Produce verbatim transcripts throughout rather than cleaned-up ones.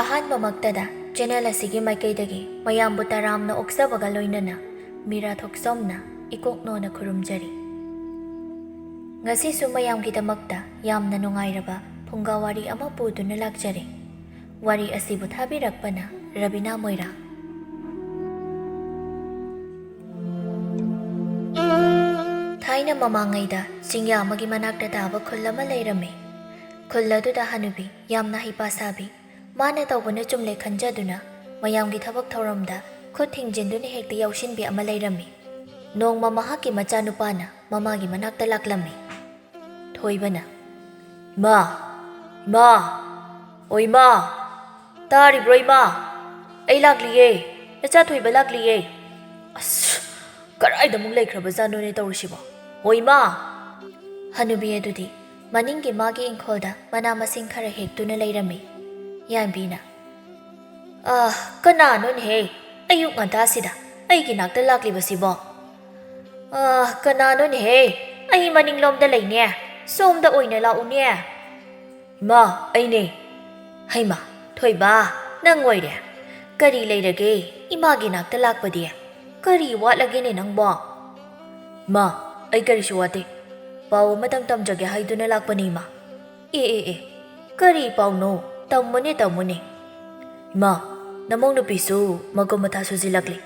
ꯑꯍꯥꯟꯕꯃꯛꯇꯗ channel ꯑꯁꯤꯒꯤ ꯃꯥꯏꯀꯩꯗꯒꯤ ꯃꯌꯥꯝꯕꯨ ꯇꯔꯥꯝꯅ ꯑꯣꯛꯆꯕꯒ ꯂꯣꯏꯅꯅ ꯃꯤꯔꯥ ꯊꯣꯛꯆꯣꯝꯅ ꯏꯀꯣꯛꯅꯣꯅ ꯈꯨꯔꯨꯝꯖꯔꯤ꯫ ꯉꯁꯤꯁꯨ ꯃꯌꯥꯝꯒꯤꯗꯃꯛꯇ ꯌꯥꯝꯅ ꯅꯨꯡꯉꯥꯏꯔꯕ ꯐꯨꯡꯒꯥ ꯋꯥꯔꯤ ꯑꯃ ꯄꯨꯗꯨꯅ ꯂꯥꯛꯆꯔꯦ꯫ ꯋꯥꯔꯤ ꯑꯁꯤꯕꯨ ꯊꯥꯕꯤꯔꯛꯄꯅ ꯔꯕꯤꯅꯥ ꯃꯣꯏꯔꯥꯡ꯫ ꯊꯥꯏꯅ ꯃꯃꯥꯡꯉꯩꯗ ꯆꯤꯡꯌꯥ ꯑꯃꯒꯤ ꯃꯅꯥꯛꯇ ꯇꯥꯕ ꯈꯨꯜ ꯑꯃ ꯂꯩꯔꯝꯃꯤ꯫ ꯈꯨꯜ ꯑꯗꯨꯗ ꯍꯅꯨꯕꯤ ꯌꯥꯝꯅ ꯍꯩꯄꯥ ꯁꯥꯕꯤ, ꯃꯥꯅ ꯇꯧꯕꯅ ꯆꯨꯝꯂꯦ ꯈꯟꯖꯗꯨꯅ ꯃꯌꯥꯝꯒꯤ ꯊꯕꯛ ꯊꯧꯔꯝꯗ ꯈꯨꯠ ꯊꯤꯡꯖꯤꯟꯗꯨꯅ ꯍꯦꯛꯇ ꯌꯥꯎꯁꯤꯟꯕꯤ ꯑꯃ ꯂꯩꯔꯝꯃꯤ꯫ ꯅꯣꯡꯃ ꯃꯍꯥꯛꯀꯤ ꯃꯆꯥꯅꯨꯄꯥꯅ ꯃꯃꯥꯒꯤ ꯃꯅꯥꯛꯇ ꯂꯥꯛꯂꯝꯃꯤ꯫ ꯊꯣꯏꯕꯅ, "ꯏꯃꯥ, ꯏꯃꯥ, ꯑꯣ ꯏꯃꯥ, ꯇꯥꯔꯤꯕ꯭ꯔꯣ ꯏꯃꯥ? ꯑꯩ ꯂꯥꯛꯂꯤꯌꯦ, ꯅꯆꯥ ꯊꯣꯏꯕ ꯂꯥꯛꯂꯤꯌꯦ꯫ ꯑꯁ, ꯀꯗꯥꯏꯗ ꯑꯃꯨꯛ ꯂꯩꯈ꯭ꯔꯕꯖꯥꯠꯅꯣꯅꯦ ꯇꯧꯔꯤꯁꯤꯕꯣ? ꯑꯣ ꯏꯃꯥ!" ꯍꯅꯨꯕꯤ ꯑꯗꯨꯗꯤ ꯃꯅꯤꯡꯒꯤ ꯃꯥꯒꯤ ꯏꯪꯈꯣꯜꯗ ꯃꯅꯥ ꯃꯁꯤꯡ ꯈꯔ ꯍꯦꯛꯇꯨꯅ ꯂꯩꯔꯝꯃꯤ꯫ ꯌꯥꯏꯝꯕꯤꯅ, "ꯑꯥ, ꯀꯅꯥꯅꯣꯅꯦꯍꯦ ꯑꯌꯨꯛ ꯉꯟꯇꯥꯁꯤꯗ ꯑꯩꯒꯤ ꯅꯥꯛꯇ ꯂꯥꯛꯂꯤꯕꯁꯤꯕꯣ? ꯑꯥ, ꯀꯅꯥꯅꯣꯅꯦꯍꯦ? ꯑꯩ ꯃꯅꯤꯡꯂꯣꯝꯗ ꯂꯩꯅꯦ, ꯁꯣꯝꯗ ꯑꯣꯏꯅ ꯂꯥꯛꯎꯅꯦ꯫" "ꯏꯃꯥ, ꯑꯩꯅꯦ꯫" "ꯍꯩꯃꯥ, ꯊꯣꯏꯕ, ꯅꯪ ꯑꯣꯏꯔꯦ? ꯀꯔꯤ ꯂꯩꯔꯒꯦ ꯏꯃꯥꯒꯤ ꯅꯥꯛꯇ ꯂꯥꯛꯄꯗꯤ? ꯀꯔꯤ ꯋꯥꯠꯂꯒꯦꯅꯦ ꯅꯪꯕꯣ?" "ꯏꯃꯥ, ꯑꯩ ꯀꯔꯤꯁꯨ ꯋꯥꯠꯇꯦ꯫ ꯄꯥꯎ ꯑꯃꯇꯪ ꯇꯝꯖꯒꯦ ꯍꯥꯏꯗꯨꯅ ꯂꯥꯛꯄꯅꯦ ꯏꯃꯥ꯫" "ꯑꯦ, ꯑꯦ, ꯑꯦ, ꯀꯔꯤ ꯄꯥꯎꯅꯣ? ꯇꯝꯃꯨꯅꯦ, ꯇꯝꯃꯨꯅꯦ꯫" "ꯏꯃꯥ, ꯅꯃꯧ ꯅꯨꯄꯤꯁꯨ ꯃꯒꯨꯟ ꯃꯊꯥ ꯁꯨꯖꯤꯜꯂꯛꯂꯦ꯫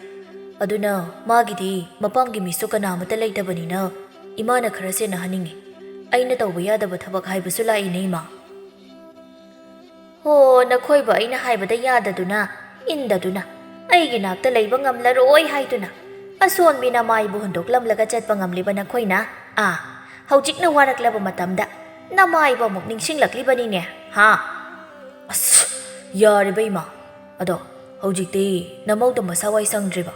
ꯑꯗꯨꯅ ꯃꯥꯒꯤꯗꯤ ꯃꯄꯥꯝꯒꯤ ꯃꯤꯁꯨ ꯀꯅꯥ ꯑꯃꯠꯇ ꯂꯩꯇꯕꯅꯤꯅ ꯏꯃꯥꯅ ꯈꯔ ꯁꯦꯟꯅꯍꯟꯅꯤꯡꯉꯤ꯫ ꯑꯩꯅ ꯇꯧꯕ ꯌꯥꯗꯕ ꯊꯕꯛ ꯍꯥꯏꯕꯁꯨ ꯂꯥꯛꯏꯅꯦ ꯏꯃꯥ꯫" "ꯍꯣ, ꯅꯈꯣꯏꯕꯨ ꯑꯩꯅ ꯍꯥꯏꯕꯗ ꯌꯥꯗꯗꯨꯅ, ꯏꯟꯗꯗꯨꯅ, ꯑꯩꯒꯤ ꯅꯥꯛꯇ ꯂꯩꯕ ꯉꯝꯂꯔꯣꯏ ꯍꯥꯏꯗꯨꯅ ꯑꯁꯣꯟꯕꯤ ꯅꯃꯥꯏꯕꯨ ꯍꯨꯟꯗꯣꯛꯂꯝꯂꯒ ꯆꯠꯄ ꯉꯝꯂꯤꯕ ꯅꯈꯣꯏꯅ, ꯑꯥ, ꯍꯧꯖꯤꯛꯅ ꯋꯥꯔꯛꯂꯕ ꯃꯇꯝꯗ ꯅꯃꯥꯏꯕꯨ ꯑꯃꯨꯛ ꯅꯤꯡꯁꯤꯡꯂꯛꯂꯤꯕꯅꯤꯅꯦ, ꯍꯥ?" "ꯑꯁ, ꯌꯥꯔꯦꯕ ꯏꯃꯥ꯫ ꯑꯗꯣ ꯍꯧꯖꯤꯛꯇꯤ ꯅꯃꯧꯗꯣ ꯃꯁꯥ ꯋꯥꯏ ꯁꯪꯗ꯭ꯔꯤꯕ꯫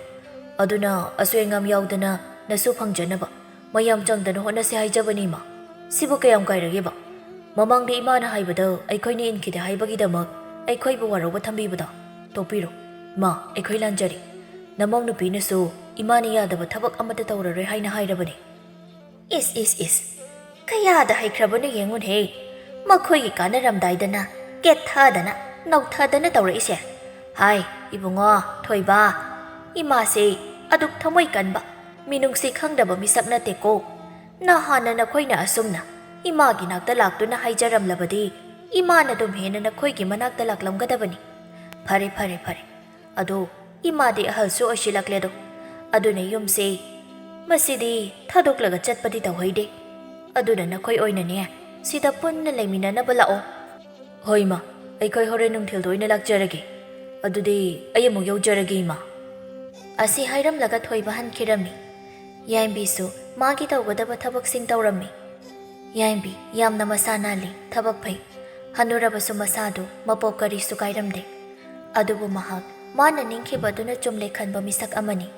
ꯑꯗꯨꯅ ꯑꯁꯣꯏ ꯑꯉꯥꯝ ꯌꯥꯎꯗꯅ ꯅꯁꯨ ꯐꯪꯖꯅꯕ ꯃꯌꯥꯝ ꯆꯪꯗꯅ ꯍꯣꯠꯅꯁꯤ ꯍꯥꯏꯖꯕꯅꯤ ꯏꯃꯥ꯫ ꯁꯤꯕꯨ ꯀꯌꯥꯝ ꯀꯥꯏꯔꯒꯦꯕ? ꯃꯃꯥꯡꯗ ꯏꯃꯥꯅ ꯍꯥꯏꯕꯗ ꯑꯩꯈꯣꯏꯅ ꯏꯟꯈꯤꯗꯦ ꯍꯥꯏꯕꯒꯤꯗꯃꯛ ꯑꯩꯈꯣꯏꯕꯨ ꯋꯥꯔꯧꯕ ꯊꯝꯕꯤꯕꯗꯣ ꯇꯣꯛꯄꯤꯔꯣ꯫ ꯏꯃꯥ, ꯑꯩꯈꯣꯏ ꯂꯥꯟꯖꯔꯦ꯫ ꯅꯃꯧ ꯅꯨꯄꯤꯅꯁꯨ ꯏꯃꯥꯅ ꯌꯥꯗꯕ ꯊꯕꯛ ꯑꯃꯠꯇ ꯇꯧꯔꯔꯣꯏ ꯍꯥꯏꯅ ꯍꯥꯏꯔꯕꯅꯤ꯫" "ꯏꯁ, ꯏꯁ, ꯏꯁ, ꯀꯌꯥꯗ ꯍꯩꯈ꯭ꯔꯕꯅꯣ ꯌꯦꯡꯉꯨꯅꯦꯍꯦ꯫ ꯃꯈꯣꯏꯒꯤ ꯀꯥꯟꯅꯔꯝꯗꯥꯏꯗꯅ ꯀꯦꯠꯊꯗꯅ ꯅꯧꯊꯗꯅ ꯇꯧꯔꯛꯏꯁꯦ? ꯍꯥꯏ, ꯏꯕꯨꯡꯉꯣ, ꯊꯣꯏꯕ, ꯏꯃꯥꯁꯦ ꯑꯗꯨꯛ ꯊꯃꯣꯏ ꯀꯟꯕ, ꯃꯤꯅꯨꯡꯁꯤ ꯈꯪꯗꯕ ꯃꯤꯁꯛ ꯅꯠꯇꯦꯀꯣ꯫ ꯅꯍꯥꯟꯅ ꯅꯈꯣꯏꯅ ꯑꯁꯨꯝꯅ ꯏꯃꯥꯒꯤ ꯅꯥꯛꯇ ꯂꯥꯛꯇꯨꯅ ꯍꯥꯏꯖꯔꯝꯂꯕꯗꯤ, ꯏꯃꯥꯅ ꯑꯗꯨꯝ ꯍꯦꯟꯅ ꯅꯈꯣꯏꯒꯤ ꯃꯅꯥꯛꯇ ꯂꯥꯛꯂꯝꯒꯗꯕꯅꯤ꯫ ꯐꯔꯦ, ꯐꯔꯦ, ꯐꯔꯦ꯫ ꯑꯗꯣ ꯏꯃꯥꯗꯤ ꯑꯍꯜꯁꯨ ꯑꯣꯏꯁꯤꯜꯂꯛꯂꯦꯗꯣ꯫ ꯑꯗꯨꯅ ꯌꯨꯝꯁꯦ, ꯃꯁꯤꯗꯤ ꯊꯥꯗꯣꯛꯂꯒ ꯆꯠꯄꯗꯤ ꯇꯧꯍꯩꯗꯦ꯫ ꯑꯗꯨꯅ ꯅꯈꯣꯏ ꯑꯣꯏꯅꯅꯦ, ꯁꯤꯗ ꯄꯨꯟꯅ ꯂꯩꯃꯤꯟꯅꯅꯕ ꯂꯥꯛꯑꯣ꯫ ꯍꯣꯏ, ꯏꯃꯥ꯫ ꯑꯩꯈꯣꯏ ꯍꯣꯔꯦꯟ ꯅꯨꯡꯊꯤꯜꯗ ꯑꯣꯏꯅ ꯂꯥꯛꯆꯔꯒꯦ꯫ ꯑꯗꯨꯗꯤ ꯑꯩ ꯑꯃꯨꯛ ꯌꯧꯖꯔꯒꯦ, ꯏꯃꯥ꯫ ꯑꯁꯤ ꯍꯥꯏꯔꯝꯂꯒ ꯊꯣꯏꯕ ꯍꯟꯈꯤꯔꯝꯃꯤ꯫ ꯌꯥꯏꯝꯕꯤꯁꯨ ꯃꯥꯒꯤ ꯇꯧꯒꯗꯕ ꯊꯕꯛꯁꯤꯡ ꯇꯧꯔꯝꯃꯤ꯫ ꯌꯥꯏꯝꯕꯤ ꯌꯥꯝꯅ ꯃꯁꯥ ꯅꯥꯜꯂꯤ, ꯊꯕꯛ ꯐꯩ꯫ ꯍꯅꯨꯔꯕꯁꯨ ꯃꯁꯥꯗꯨ ꯃꯄꯣꯞ ꯀꯔꯤꯁꯨ ꯀꯥꯏꯔꯝꯗꯦ꯫ ꯑꯗꯨꯕꯨ ꯃꯍꯥꯛ ꯃꯥꯅ ꯅꯤꯡꯈꯤꯕ ꯑꯗꯨꯅ ꯆꯨꯝꯂꯦ ꯈꯟꯕ ꯃꯤꯁꯛ ꯑꯃꯅꯤ꯫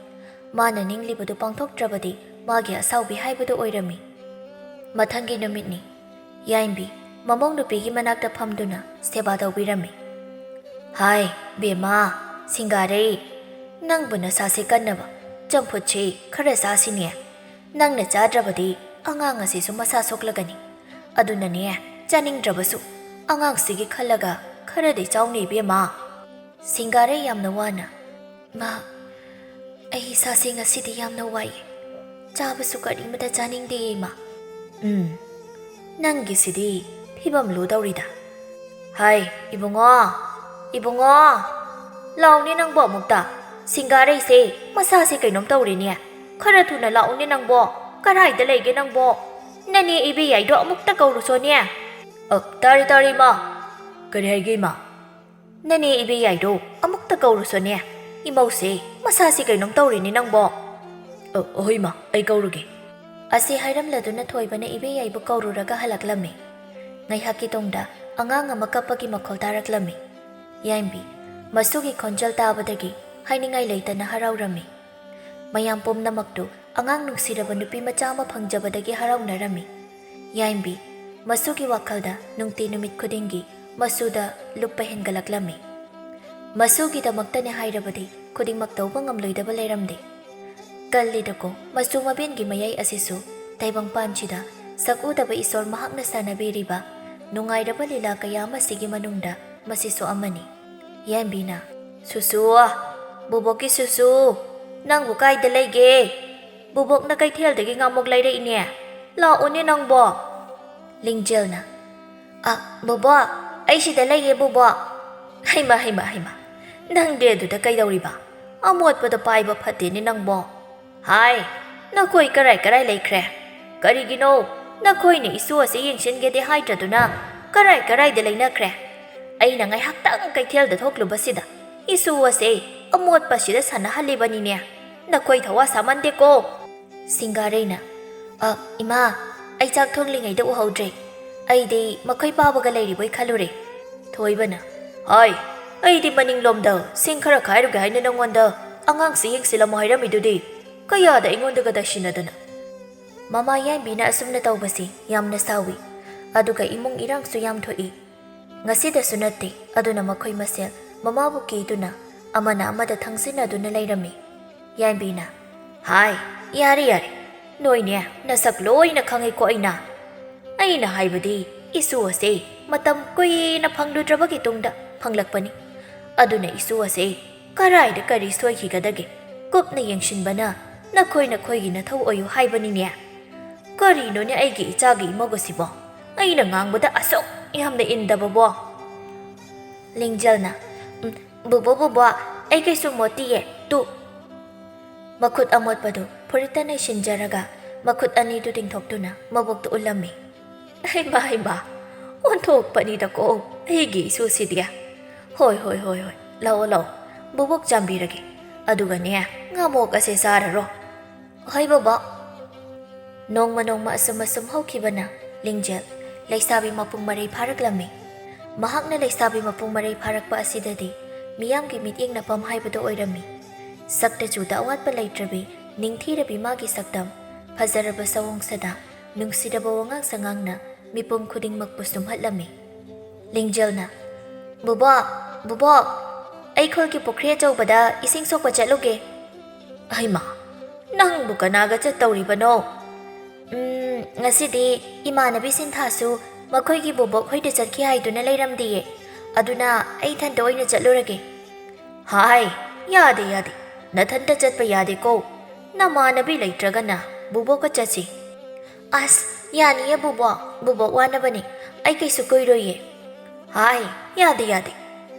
ꯃꯥꯅ ꯅꯤꯡꯂꯤꯕꯗꯨ ꯄꯥꯡꯊꯣꯛꯇ꯭ꯔꯕꯗꯤ ꯃꯥꯒꯤ ꯑꯁꯥꯎꯕꯤ ꯍꯥꯏꯕꯗꯨ ꯑꯣꯏꯔꯝꯃꯤ꯫ ꯃꯊꯪꯒꯤ ꯅꯨꯃꯤꯠꯅꯤ꯫ ꯌꯥꯏꯝꯕꯤ ꯃꯃꯧ ꯅꯨꯄꯤꯒꯤ ꯃꯅꯥꯛꯇ ꯐꯝꯗꯨꯅ ꯁꯦꯕꯥ ꯇꯧꯕꯤꯔꯝꯃꯤ꯫ "ꯍꯥꯏ, ꯕꯦꯝꯃ, ꯁꯤꯡꯒꯥꯔꯩ, ꯅꯪꯕꯨ ꯅꯁꯥꯁꯦ ꯀꯟꯅꯕ ꯆꯝꯐꯨꯠꯁꯤ ꯈꯔ ꯆꯥꯁꯤꯅꯦ꯫ ꯅꯪꯅ ꯆꯥꯗ꯭ꯔꯕꯗꯤ ꯑꯉꯥꯡ ꯑꯁꯤꯁꯨ ꯃꯁꯥ ꯁꯣꯛꯂꯒꯅꯤ꯫ ꯑꯗꯨꯅꯅꯦ, ꯆꯥꯅꯤꯡꯗ꯭ꯔꯕꯁꯨ ꯑꯉꯥꯡꯁꯤꯒꯤ ꯈꯜꯂꯒ ꯈꯔꯗꯤ ꯆꯥꯎꯅꯦ, ꯏꯕꯦꯝꯃ꯫" ꯁꯤꯡꯒꯥꯔꯩ ꯌꯥꯝꯅ ꯋꯥꯅ, "ꯃꯥ, ꯑꯩ ꯏꯁꯥꯁꯦ ꯉꯁꯤꯗꯤ ꯌꯥꯝꯅ ꯋꯥꯏꯌꯦ꯫ ꯆꯥꯕꯁꯨ ꯀꯔꯤꯃꯇ ꯆꯥꯅꯤꯡꯗꯦ, ꯏꯃꯥ꯫" "ꯎꯝ, ꯅꯪꯒꯤꯁꯤꯗꯤ ꯐꯤꯕꯝ ꯂꯨꯗꯧꯔꯤꯗ꯫ ꯍꯥꯏ, ꯏꯕꯨꯡꯉꯣ, ꯏꯕꯨꯡꯉꯣ, ꯂꯥꯎꯅꯦ ꯅꯪꯕꯣ ꯑꯃꯨꯛꯇ꯫ ꯁꯤꯡꯒꯥꯔꯩꯁꯦ ꯃꯁꯥꯁꯦ ꯀꯩꯅꯣꯝ ꯇꯧꯔꯦꯅꯦ꯫ ꯈꯔ ꯊꯨꯅ ꯂꯥꯛꯎꯅꯦ ꯅꯪꯕꯣ꯫ ꯀꯔꯥꯏꯗ ꯂꯩꯒꯦ ꯅꯪꯕꯣ? ꯅꯅꯦ ꯏꯕꯦ ꯌꯥꯏꯗꯣ ꯑꯃꯨꯛꯇ ꯀꯧꯔꯨꯁꯣꯅꯦ꯫" "ꯑ, ꯇꯥꯔꯦ, ꯇꯥꯔꯦ, ꯏꯃꯥ꯫ ꯀꯔꯤ ꯍꯥꯏꯒꯦ, ꯏꯃꯥ?" "ꯅꯅꯦ ꯏꯕꯦ ꯌꯥꯏꯗꯣ ꯑꯃꯨꯛꯇ ꯀꯧꯔꯨꯁꯣꯅꯦ꯫ ꯏꯃꯧꯁꯦ ꯃꯁꯥꯁꯦ ꯀꯩꯅꯣꯝ ꯇꯧꯔꯦꯅꯦ ꯅꯪꯕꯣ꯫" "ꯑ, ꯍꯣꯏ, ꯏꯃꯥ, ꯑꯩ ꯀꯧꯔꯨꯒꯦ꯫" ꯑꯁꯤ ꯍꯥꯏꯔꯝꯂꯗꯨꯅ ꯊꯣꯏꯕꯅ ꯏꯕꯦ ꯌꯥꯏꯕꯨ ꯀꯧꯔꯨꯔꯒ ꯍꯜꯂꯛꯂꯝꯃꯤ꯫ ꯉꯥꯏꯍꯥꯛꯀꯤ ꯇꯨꯡꯗ ꯑꯉꯥꯡ ꯑꯃ ꯀꯞꯄꯒꯤ ꯃꯈꯣꯜ ꯇꯥꯔꯛꯂꯝꯃꯤ꯫ ꯌꯥꯏꯝꯕꯤ ꯃꯁꯨꯒꯤ ꯈꯣꯟꯖꯦꯜ ꯇꯥꯕꯗꯒꯤ ꯍꯥꯏꯅꯤꯡꯉꯥꯏ ꯂꯩꯇꯅ ꯍꯔꯥꯎꯔꯝꯃꯤ꯫ ꯃꯌꯥꯝ ꯄꯨꯝꯅꯃꯛꯇꯨ ꯑꯉꯥꯡ ꯅꯨꯡꯁꯤꯔꯕ ꯅꯨꯄꯤ ꯃꯆꯥ ꯑꯃ ꯐꯪꯖꯕꯗꯒꯤ ꯍꯔꯥꯎꯅꯔꯝꯃꯤ꯫ ꯌꯥꯏꯝꯕꯤ ꯃꯁꯨꯒꯤ ꯋꯥꯈꯜꯗ ꯅꯨꯡꯇꯤ ꯅꯨꯃꯤꯠ ꯈꯨꯗꯤꯡꯒꯤ ꯃꯁꯨꯗ ꯂꯨꯞꯄ ꯍꯦꯟꯒꯠꯂꯛꯂꯝꯃꯤ꯫ ꯃꯁꯨꯒꯤꯗꯃꯛꯇꯅꯦ ꯍꯥꯏꯔꯕꯗꯤ ꯈꯨꯗꯤꯡꯃꯛ ꯇꯧꯕ ꯉꯝꯂꯣꯏꯗꯕ ꯂꯩꯔꯝꯗꯦ꯫ ꯀꯜꯂꯤꯗꯀꯣ, ꯃꯆꯨ ꯃꯕꯦꯟꯒꯤ ꯃꯌꯥꯏ ꯑꯁꯤꯁꯨ ꯇꯥꯏꯕꯪꯄꯥꯟꯁꯤꯗ ꯁꯛ ꯎꯗꯕ ꯏꯁꯣꯔ ꯃꯍꯥꯛꯅ ꯁꯥꯟꯅꯕꯤꯔꯤꯕ ꯅꯨꯡꯉꯥꯏꯔꯕ ꯂꯤꯂꯥ ꯀꯌꯥ ꯑꯃꯁꯤꯒꯤ ꯃꯅꯨꯡꯗ ꯃꯁꯤꯁꯨ ꯑꯃꯅꯤ꯫ ꯌꯥꯏꯝꯕꯤꯅ, "ꯁꯨꯁꯨ, ꯕꯣꯕꯣꯛꯀꯤ ꯁꯨꯁꯨ, ꯅꯪꯕꯨ ꯀꯥꯏꯗ ꯂꯩꯒꯦ? ꯕꯣꯕꯣꯛꯅ ꯀꯩꯊꯦꯜꯗꯒꯤ ꯉꯥꯃꯣꯛ ꯂꯩꯔꯛꯏꯅꯦ꯫ ꯂꯥꯛꯑꯣꯅꯦ ꯅꯪꯕꯣ꯫" ꯂꯤꯡꯖꯦꯜꯅ, "ꯑ, ꯕꯣꯕꯣꯛ, ꯑꯩ ꯁꯤꯗ ꯂꯩꯌꯦ ꯕꯣꯕꯣꯛ꯫" "ꯍꯩꯃ, ꯍꯩꯃ, ꯍꯩꯃ, ꯅꯪꯗꯤ ꯑꯗꯨꯗ ꯀꯩꯗꯧꯔꯤꯕ? ꯑꯃꯣꯠꯄꯗꯣ ꯄꯥꯏꯕ ꯐꯠꯇꯦꯅꯦ ꯅꯪꯕꯣ꯫" "ꯍꯥꯏ, ꯅꯈꯣꯏ ꯀꯔꯥꯏ ꯀꯔꯥꯏ ꯂꯩꯈ꯭ꯔꯦ? ꯀꯔꯤꯒꯤꯅꯣ ꯅꯈꯣꯏꯅ ꯏꯁꯨ ꯑꯁꯤ ꯌꯦꯡꯁꯤꯟꯒꯦꯗꯤ ꯍꯥꯏꯗ꯭ꯔꯗꯨꯅ ꯀꯔꯥꯏ ꯀꯔꯥꯏꯗ ꯂꯩꯅꯈ꯭ꯔꯦ? ꯑꯩꯅ ꯉꯥꯏꯍꯥꯛꯇꯪ ꯀꯩꯊꯦꯜꯗ ꯊꯣꯛꯂꯨꯕꯁꯤꯗ ꯏꯁꯨ ꯑꯁꯦ ꯑꯃꯣꯠꯄꯁꯤꯗ ꯁꯥꯟꯅꯍꯜꯂꯤꯕꯅꯤꯅꯦ꯫ ꯅꯈꯣꯏ ꯊꯋꯥ ꯁꯥꯃꯟꯗꯦꯀꯣ꯫" ꯁꯤꯡꯒꯥꯔꯩꯅ, "ꯑ, ꯏꯃꯥ, ꯑꯩ ꯆꯥꯛ ꯊꯣꯡꯂꯤꯉꯩꯗ ꯎꯍꯧꯗ꯭ꯔꯦ꯫ ꯑꯩꯗꯤ ꯃꯈꯣꯏ ꯄꯥꯕꯒ ꯂꯩꯔꯤꯕꯣꯏ ꯈꯜꯂꯨꯔꯦ꯫" ꯊꯣꯏꯕꯅ, "ꯍꯥꯏ, ꯑꯩꯗꯤ ꯃꯅꯤꯡꯂꯣꯝꯗ ꯁꯤꯡ ꯈꯔ ꯈꯥꯏꯔꯨꯒꯦ ꯍꯥꯏꯅ ꯅꯪꯉꯣꯟꯗ ꯑꯉꯥꯡꯁꯤ ꯌꯦꯡꯁꯤꯜꯂꯝꯃꯣ ꯍꯥꯏꯔꯝꯃꯤꯗꯨꯗꯤ꯫ ꯀꯌꯥꯗ ꯑꯩꯉꯣꯟꯗꯒ ꯇꯥꯏꯁꯤꯟꯅꯗꯅ꯫" ꯃꯃꯥ ꯌꯥꯏꯝꯕꯤꯅ ꯑꯁꯨꯝꯅ ꯇꯧꯕꯁꯤ ꯌꯥꯝꯅ ꯁꯥꯎꯏ꯫ ꯑꯗꯨꯒ ꯏꯃꯨꯡ ꯏꯔꯥꯡꯁꯨ ꯌꯥꯝ ꯊꯣꯛꯏ꯫ ꯉꯁꯤꯗꯁꯨ ꯅꯠꯇꯦ, ꯑꯗꯨꯅ ꯃꯈꯣꯏ ꯃꯁꯦꯜ ꯃꯃꯥꯕꯨ ꯀꯤꯗꯨꯅ ꯑꯃꯅ ꯑꯃꯗ ꯊꯪꯖꯤꯟꯅꯗꯨꯅ ꯂꯩꯔꯝꯃꯤ꯫ ꯌꯥꯏꯝꯕꯤꯅ, "ꯍꯥꯏ, ꯌꯥꯔꯦ, ꯌꯥꯔꯦ꯫ ꯅꯣꯏꯅꯦ, ꯅꯁꯛ ꯂꯣꯏꯅ ꯈꯪꯉꯤꯀꯣ ꯑꯩꯅ꯫ ꯑꯩꯅ ꯍꯥꯏꯕꯗꯤ, ꯏꯁꯨ ꯑꯁꯦ ꯃꯇꯝ ꯀꯨꯏꯅ ꯐꯪꯂꯨꯗ꯭ꯔꯕꯒꯤ ꯇꯨꯡꯗ ꯐꯪꯂꯛꯄꯅꯤ꯫ ꯑꯗꯨꯅ ꯏꯁꯨ ꯑꯁꯦ ꯀꯔꯥꯏꯗ ꯀꯔꯤ ꯁꯣꯏꯈꯤꯒꯗꯒꯦ? ꯀꯨꯞꯅ ꯌꯦꯡꯁꯤꯟꯕꯅ ꯅꯈꯣꯏ ꯅꯈꯣꯏꯒꯤ ꯅꯊꯧ ꯑꯣꯏꯌꯨ ꯍꯥꯏꯕꯅꯤꯅꯦ꯫ ꯀꯔꯤꯅꯣꯅꯦ ꯑꯩꯒꯤ ꯏꯆꯥꯒꯤ ꯏꯃꯧ ꯑꯁꯤꯕꯣ? ꯑꯩꯅ ꯉꯥꯡꯕꯗ ꯑꯁꯨꯛ ꯌꯥꯝꯅ ꯏꯟꯗꯕꯕꯣ?" ꯂꯤꯡꯖꯦꯜꯅ, "ꯎꯝ, ꯕꯨꯕꯣ, ꯕꯨꯕꯣ, ꯑꯩ ꯀꯩꯁꯨ ꯃꯣꯠꯇꯤꯌꯦ, ꯇꯨ꯫" ꯃꯈꯨꯠ ꯑꯃꯣꯠꯄꯗꯨ ꯐꯨꯔꯤꯠꯇ ꯅꯩꯁꯤꯟꯖꯔꯒ ꯃꯈꯨꯠ ꯑꯅꯤꯗꯨ ꯇꯤꯡꯊꯣꯛꯇꯨꯅ ꯃꯕꯣꯛꯇ ꯎꯠꯂꯝꯃꯤ꯫ "ꯍꯩꯃꯥ, ꯍꯩꯃꯥ, ꯑꯣꯟꯊꯣꯛꯄꯅꯤꯗꯀꯣ ꯑꯩꯒꯤ ꯏꯁꯨꯁꯤꯗꯤ꯫ ꯍꯣꯏ, ꯍꯣꯏ, ꯍꯣꯏ, ꯍꯣꯏ, ꯂꯥꯛꯑꯣ, ꯂꯥꯛꯑꯣ, ꯕꯨꯕꯣꯛ ꯆꯥꯝꯕꯤꯔꯒꯦ꯫ ꯑꯗꯨꯒꯅꯦ, ꯉꯥꯃꯣꯛ ꯑꯁꯦ ꯆꯥꯔꯔꯣ꯫" "ꯍꯣꯏ ꯕꯣꯕꯣꯛ꯫" ꯅꯣꯡꯃ ꯅꯣꯡꯃ ꯑꯁꯨꯝ ꯑꯁꯨꯝ ꯍꯧꯈꯤꯕꯅ ꯂꯤꯡꯖꯦꯜ ꯂꯩꯁꯥꯕꯤ ꯃꯄꯨꯡ ꯃꯔꯩ ꯐꯥꯔꯛꯂꯝꯃꯤ꯫ ꯃꯍꯥꯛꯅ ꯂꯩꯁꯥꯕꯤ ꯃꯄꯨꯡ ꯃꯔꯩ ꯐꯥꯔꯛꯄ ꯑꯁꯤꯗꯗꯤ ꯃꯤꯌꯥꯝꯒꯤ ꯃꯤꯠꯌꯦꯡꯅꯐꯝ ꯍꯥꯏꯕꯗꯨ ꯑꯣꯏꯔꯝꯃꯤ꯫ ꯁꯛꯇ ꯆꯨꯗ ꯑꯋꯥꯠꯄ ꯂꯩꯇ꯭ꯔꯕꯤ ꯅꯤꯡꯊꯤꯔꯕꯤ ꯃꯥꯒꯤ ꯁꯛꯇꯝ, ꯐꯖꯔꯕ ꯁꯑꯣꯡ ꯁꯥꯗꯥ, ꯅꯨꯡꯁꯤꯔꯕ ꯋꯥꯉꯥꯡ ꯁꯉꯥꯡꯅ ꯃꯤꯄꯨꯝ ꯈꯨꯗꯤꯡꯃꯛꯄꯨ ꯁꯨꯝꯍꯠꯂꯝꯃꯤ꯫ ꯂꯤꯡꯖꯦꯜꯅ, "ꯕꯨꯕꯣꯛ, ꯕꯨꯕꯣꯛ, ꯑꯩ ꯈꯨꯜꯒꯤ ꯄꯨꯈ꯭ꯔꯤ ꯑꯆꯧꯕꯗ ꯏꯁꯤꯡ ꯁꯣꯛꯄ ꯆꯠꯂꯨꯒꯦ꯫" "ꯍꯩꯃꯥ, ꯅꯪꯕꯨ ꯀꯅꯥꯒ ꯆꯠꯇꯧꯔꯤꯕꯅꯣ?" "ꯎꯝ, ꯉꯁꯤꯗꯤ ꯏꯃꯥꯟꯅꯕꯤ ꯁꯤꯟꯊꯥꯁꯨ ꯃꯈꯣꯏꯒꯤ ꯕꯣꯕꯣꯛ ꯍꯣꯏꯗ ꯆꯠꯈꯤ ꯍꯥꯏꯗꯨꯅ ꯂꯩꯔꯝꯗꯤꯌꯦ꯫ ꯑꯗꯨꯅ ꯑꯩ ꯏꯊꯟꯇ ꯑꯣꯏꯅ ꯆꯠꯂꯨꯔꯒꯦ꯫ ꯍꯥꯏ, ꯌꯥꯗꯦ, ꯌꯥꯗꯦ꯫ ꯅꯊꯟꯇ ꯆꯠꯄ ꯌꯥꯗꯦꯀꯣ꯫ ꯅꯃꯥꯟꯅꯕꯤ ꯂꯩꯇ꯭ꯔꯒꯅ ꯕꯨꯕꯣꯛꯀ ꯆꯠꯁꯤ꯫ ꯑꯁ, ꯌꯥꯅꯤꯌꯦ ꯕꯨꯕꯣꯛ꯫ ꯕꯨꯕꯣꯛ ꯋꯥꯅꯕꯅꯤ꯫ ꯑꯩ ꯀꯩꯁꯨ ꯀꯨꯏꯔꯣꯏꯌꯦ꯫ ꯍꯥꯏ, ꯌꯥꯗꯦ, ꯌꯥꯗꯦ꯫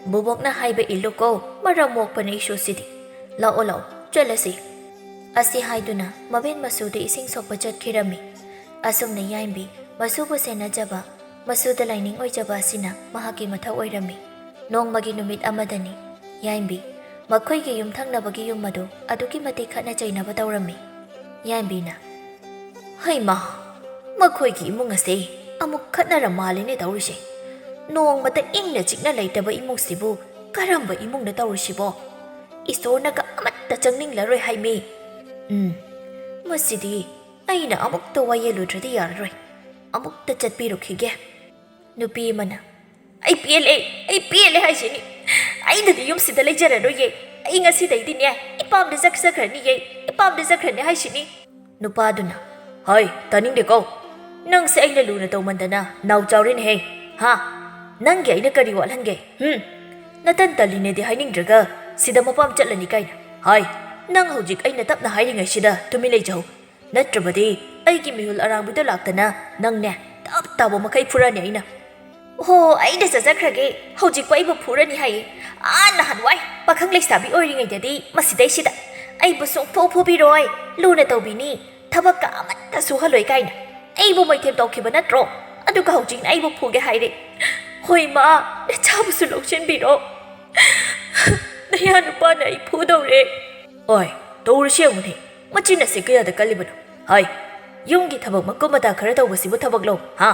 ꯕꯨꯕꯣꯛꯅ ꯍꯥꯏꯕ ꯏꯜꯂꯨꯀꯣ꯫ ꯃꯔꯝ ꯃꯣꯛꯄꯅꯦ ꯏꯁꯨꯁꯤꯗꯤ꯫ ꯂꯥꯛꯑꯣ, ꯂꯥꯛꯑꯣ, ꯆꯠꯂꯁꯤ꯫ ꯑꯁꯤ ꯍꯥꯏꯗꯨꯅ ꯃꯕꯦꯟ ꯃꯁꯨꯗ ꯏꯁꯤꯡ ꯁꯣꯛꯄ ꯆꯠꯈꯤꯔꯝꯃꯤ꯫ ꯑꯁꯨꯝꯅ ꯌꯥꯏꯝꯕꯤ ꯃꯁꯨꯕꯨ ꯁꯦꯟꯅꯖꯕ, ꯃꯁꯨꯗ ꯂꯥꯏꯅꯤꯡ ꯑꯣꯏꯖꯕ ꯑꯁꯤꯅ ꯃꯍꯥꯛꯀꯤ ꯃꯊꯧ ꯑꯣꯏꯔꯝꯃꯤ꯫ ꯅꯣꯡꯃꯒꯤ ꯅꯨꯃꯤꯠ ꯑꯃꯗꯅꯤ꯫ ꯌꯥꯏꯝꯕꯤ ꯃꯈꯣꯏꯒꯤ ꯌꯨꯝꯊꯪꯅꯕꯒꯤ ꯌꯨꯝ ꯑꯗꯨ ꯑꯗꯨꯛꯀꯤ ꯃꯇꯤꯛ ꯈꯠꯅ ꯆꯩꯅꯕ ꯇꯧꯔꯝꯃꯤ꯫ ꯌꯥꯏꯝꯕꯤꯅ, "ꯍꯩꯃꯥ, ꯃꯈꯣꯏꯒꯤ ꯏꯃꯨꯡ ꯑꯁꯦ ꯑꯃꯨꯛ ꯈꯠꯅꯔ ꯃꯥꯜꯂꯦꯅꯦ ꯇꯧꯔꯤꯁꯦ꯫ ꯅꯣꯡꯃꯇ ꯏꯪꯅ ꯆꯤꯛꯅ ꯂꯩꯇꯕ ꯏꯃꯨꯡꯁꯤꯕꯨ ꯀꯔꯝꯕ ꯏꯃꯨꯡꯅ ꯇꯧꯔꯤꯁꯤꯕꯣ? ꯏꯁꯣꯔꯅꯒ ꯑꯃꯠꯇ ꯆꯪꯅꯤꯡꯂꯔꯣꯏ ꯍꯥꯏꯃꯤ꯫ ꯎꯝ, ꯃꯁꯤꯗꯤ ꯑꯩꯅ ꯑꯃꯨꯛꯇ ꯋꯥꯌꯦꯜꯂꯨꯗ꯭ꯔꯗꯤ ꯌꯥꯔꯔꯣꯏ꯫ ꯑꯃꯨꯛꯇ ꯆꯠꯄꯤꯔꯨꯈꯤꯒꯦ꯫" ꯅꯨꯄꯤ ꯑꯃꯅ, "ꯑꯩ ꯄꯦꯜꯂꯦ, ꯑꯩ ꯄꯦꯜꯂꯦ ꯍꯥꯏꯁꯤꯅꯤ꯫ ꯑꯩꯅꯗꯤ ꯌꯨꯝꯁꯤꯗ ꯂꯩꯖꯔꯔꯣꯏꯌꯦ꯫ ꯑꯩ ꯉꯁꯤꯗꯩꯗꯤꯅꯦ, ꯏꯄꯥꯝꯗ ꯆꯠꯆꯈ꯭ꯔꯅꯤꯌꯦ, ꯏꯄꯥꯝꯗ ꯆꯠꯈ꯭ꯔꯅꯤ ꯍꯥꯏꯁꯤꯅꯤ꯫" ꯅꯨꯄꯥꯗꯨꯅ, "ꯍꯣꯏ, ꯇꯥꯅꯤꯡꯗꯦꯀꯣ꯫ ꯅꯪꯁꯦ ꯑꯩꯅ ꯂꯨꯅ ꯇꯧꯃꯟꯗꯅ ꯅꯥꯎ ꯆꯥꯎꯔꯦꯅꯦꯍꯦ꯫ ꯍꯥ? ꯅꯪꯒꯤ ꯑꯩꯅ ꯀꯔꯤ ꯋꯥꯠꯍꯟꯒꯦ? ꯍꯨꯝ? ꯅꯇꯟ ꯇꯜꯂꯤꯅꯦꯗꯤ ꯍꯥꯏꯅꯤꯡꯗ꯭ꯔꯒ ꯁꯤꯗ ꯃꯄꯥꯝ ꯆꯠꯂꯅꯤ ꯀꯥꯏꯅ꯫ ꯍꯥꯏ, ꯅꯪ ꯍꯧꯖꯤꯛ ꯑꯩꯅ ꯇꯞꯅ ꯍꯥꯏꯔꯤꯉꯩꯁꯤꯗ ꯇꯨꯃꯤꯟ ꯂꯩꯖꯍꯧ꯫ ꯅꯠꯇ꯭ꯔꯕꯗꯤ ꯑꯩꯒꯤ ꯃꯤꯍꯨꯜ ꯑꯔꯥꯡꯕꯤꯗꯣ ꯂꯥꯛꯇꯅ ꯅꯪꯅꯦ ꯇꯞ ꯇꯥꯕ ꯃꯈꯩ ꯐꯨꯔꯅꯤ ꯑꯩꯅ꯫" "ꯍꯣ, ꯑꯩꯗ ꯆꯠꯆꯈ꯭ꯔꯒꯦ꯫ ꯍꯧꯖꯤꯛꯄꯨ ꯑꯩꯕꯨ ꯐꯨꯔꯅꯤ ꯍꯥꯏꯌꯦ꯫ ꯑꯥ, ꯅꯍꯥꯟꯋꯥꯏ ꯄꯥꯈꯪ ꯂꯩꯁꯥꯕꯤ ꯑꯣꯏꯔꯤꯉꯩꯗꯗꯤ ꯃꯁꯤꯗꯩꯁꯤꯗ ꯑꯩꯕꯨ ꯁꯨꯡꯐꯨ ꯐꯨꯕꯤꯔꯣꯏ, ꯂꯨꯅ ꯇꯧꯕꯤꯅꯤ, ꯊꯕꯛꯀ ꯑꯃꯠꯇ ꯁꯨꯍꯜꯂꯣꯏ ꯀꯥꯏꯅ꯫ ꯑꯩꯕꯨ ꯃꯩꯊꯦꯝ ꯇꯧꯈꯤꯕ ꯅꯠꯇ꯭ꯔꯣ? ꯑꯗꯨꯒ ꯍꯧꯖꯤꯛꯅ ꯑꯩꯕꯨ ꯐꯨꯒꯦ ꯍꯥꯏꯔꯦ꯫ ꯍꯣꯏ, ꯃꯥ, ꯅꯆꯥꯕꯨꯁꯨ ꯂꯧꯁꯤꯟꯕꯤꯔꯣ꯫ ꯅꯌꯥ ꯅꯨꯄꯥꯅ ꯑꯩ ꯐꯨꯗꯧꯔꯦ꯫" "ꯑꯣꯏ, ꯇꯧꯔꯤꯁꯤ ꯌꯦꯡꯉꯨꯅꯦ꯫ ꯃꯆꯤꯟ ꯑꯁꯤ ꯀꯌꯥꯗ ꯀꯜꯂꯤꯕꯅꯣ? ꯍꯥꯏ, ꯌꯨꯝꯒꯤ ꯊꯕꯛ ꯃꯀꯨꯞ ꯃꯇꯥ ꯈꯔ ꯇꯧꯕꯁꯤꯕꯨ ꯊꯕꯛꯂꯣ? ꯍꯥ?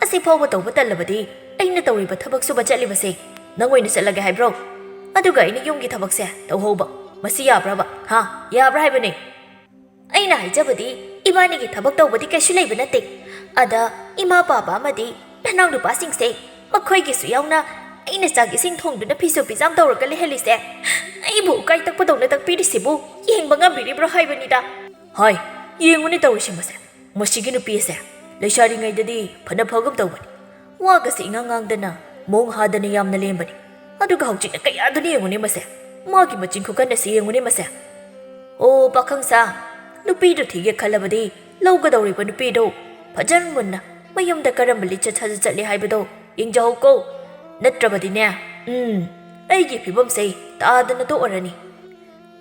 ꯑꯁꯤ ꯐꯥꯎꯕ ꯇꯧꯕ ꯇꯜꯂꯕꯗꯤ ꯑꯩꯅ ꯇꯧꯔꯤꯕ ꯊꯕꯛ ꯁꯨꯕ ꯆꯠꯂꯤꯕꯁꯦ ꯅꯪ ꯑꯣꯏꯅ ꯆꯠꯂꯒꯦ ꯍꯥꯏꯕ꯭ꯔꯣ? ꯑꯗꯨꯒ ꯑꯩꯅ ꯌꯨꯝꯒꯤ ꯊꯕꯛꯁꯦ ꯇꯧꯍꯧꯕ꯫ ꯃꯁꯤ ꯌꯥꯕ꯭ꯔꯕ? ꯍꯥ? ꯌꯥꯕ꯭ꯔꯥ ꯍꯥꯏꯕꯅꯦ?" "ꯑꯩꯅ ꯍꯥꯏꯖꯕꯗꯤ ꯏꯕꯥꯅꯤꯒꯤ ꯊꯕꯛ ꯇꯧꯕꯗꯤ ꯀꯩꯁꯨ ꯂꯩꯕ ꯅꯠꯇꯦ꯫ ꯑꯗ ꯏꯃꯥ ꯄꯥꯕ ꯑꯃꯗꯤ ꯅꯅꯥꯎ ꯅꯨꯄꯥꯁꯤꯡꯁꯦ, ꯃꯈꯣꯏꯒꯤꯁꯨ ꯌꯥꯎꯅ ꯑꯩꯅ ꯆꯥꯛ ꯏꯁꯤꯡ ꯊꯣꯡꯗꯨꯅ ꯐꯤꯁꯨ ꯐꯤꯖꯥꯝ ꯇꯧꯔꯒ ꯂꯩꯍꯜꯂꯤꯁꯦ, ꯑꯩꯕꯨ ꯎꯀꯥꯏ ꯇꯛꯄꯗꯧꯅ ꯇꯛꯄꯤꯔꯤꯁꯤꯕꯨ ꯌꯦꯡꯕ ꯉꯝꯕꯤꯔꯤꯕ꯭ꯔꯣ ꯍꯥꯏꯕꯅꯤꯗ꯫" ꯍꯣꯏ, ꯌꯦꯡꯉꯨꯅꯦ ꯇꯧꯔꯤꯁꯦ ꯃꯁꯦ꯫ ꯃꯁꯤꯒꯤ ꯅꯨꯄꯤ ꯑꯁꯦ ꯂꯩꯁꯥꯔꯤꯉꯩꯗꯗꯤ ꯐꯅ ꯐꯒꯨꯝ ꯇꯧꯕꯅꯤ꯫ ꯋꯥꯒꯁꯤ ꯏꯉꯥꯡ ꯉꯥꯡꯗꯅ ꯃꯑꯣꯡ ꯍꯥꯗꯅ ꯌꯥꯝꯅ ꯂꯦꯝꯕꯅꯤ꯫ ꯑꯗꯨꯒ ꯍꯧꯖꯤꯛꯅ ꯀꯌꯥꯗꯨꯅ ꯌꯦꯡꯉꯨꯅꯦ ꯃꯁꯦ꯫ ꯃꯥꯒꯤ ꯃꯆꯤꯟ ꯈꯨꯀꯟ ꯑꯁꯤ ꯌꯦꯡꯉꯨꯅꯦ ꯃꯁꯦ꯫ ꯑꯣ ꯄꯥꯈꯪ ꯁꯥ, ꯅꯨꯄꯤꯗꯨ ꯊꯤꯒꯦ ꯈꯜꯂꯕꯗꯤ ꯂꯧꯒꯗꯧꯔꯤꯕ ꯅꯨꯄꯤꯗꯣ ꯐꯖꯅ ꯃꯨꯟꯅ ꯃꯌꯨꯝꯗ ꯀꯔꯝꯕ ꯂꯤꯆꯠ ꯁꯥꯖꯠ ꯆꯠꯂꯤ ꯍꯥꯏꯕꯗꯣ ꯌꯦꯡꯖꯍꯧꯀꯣ꯫ ꯅꯠꯇ꯭ꯔꯕꯗꯤꯅꯦ, ꯎꯝ, ꯑꯩꯒꯤ ꯐꯤꯕꯝꯁꯦ ꯇꯥꯗꯅ ꯇꯣꯛꯑꯔꯅꯤ꯫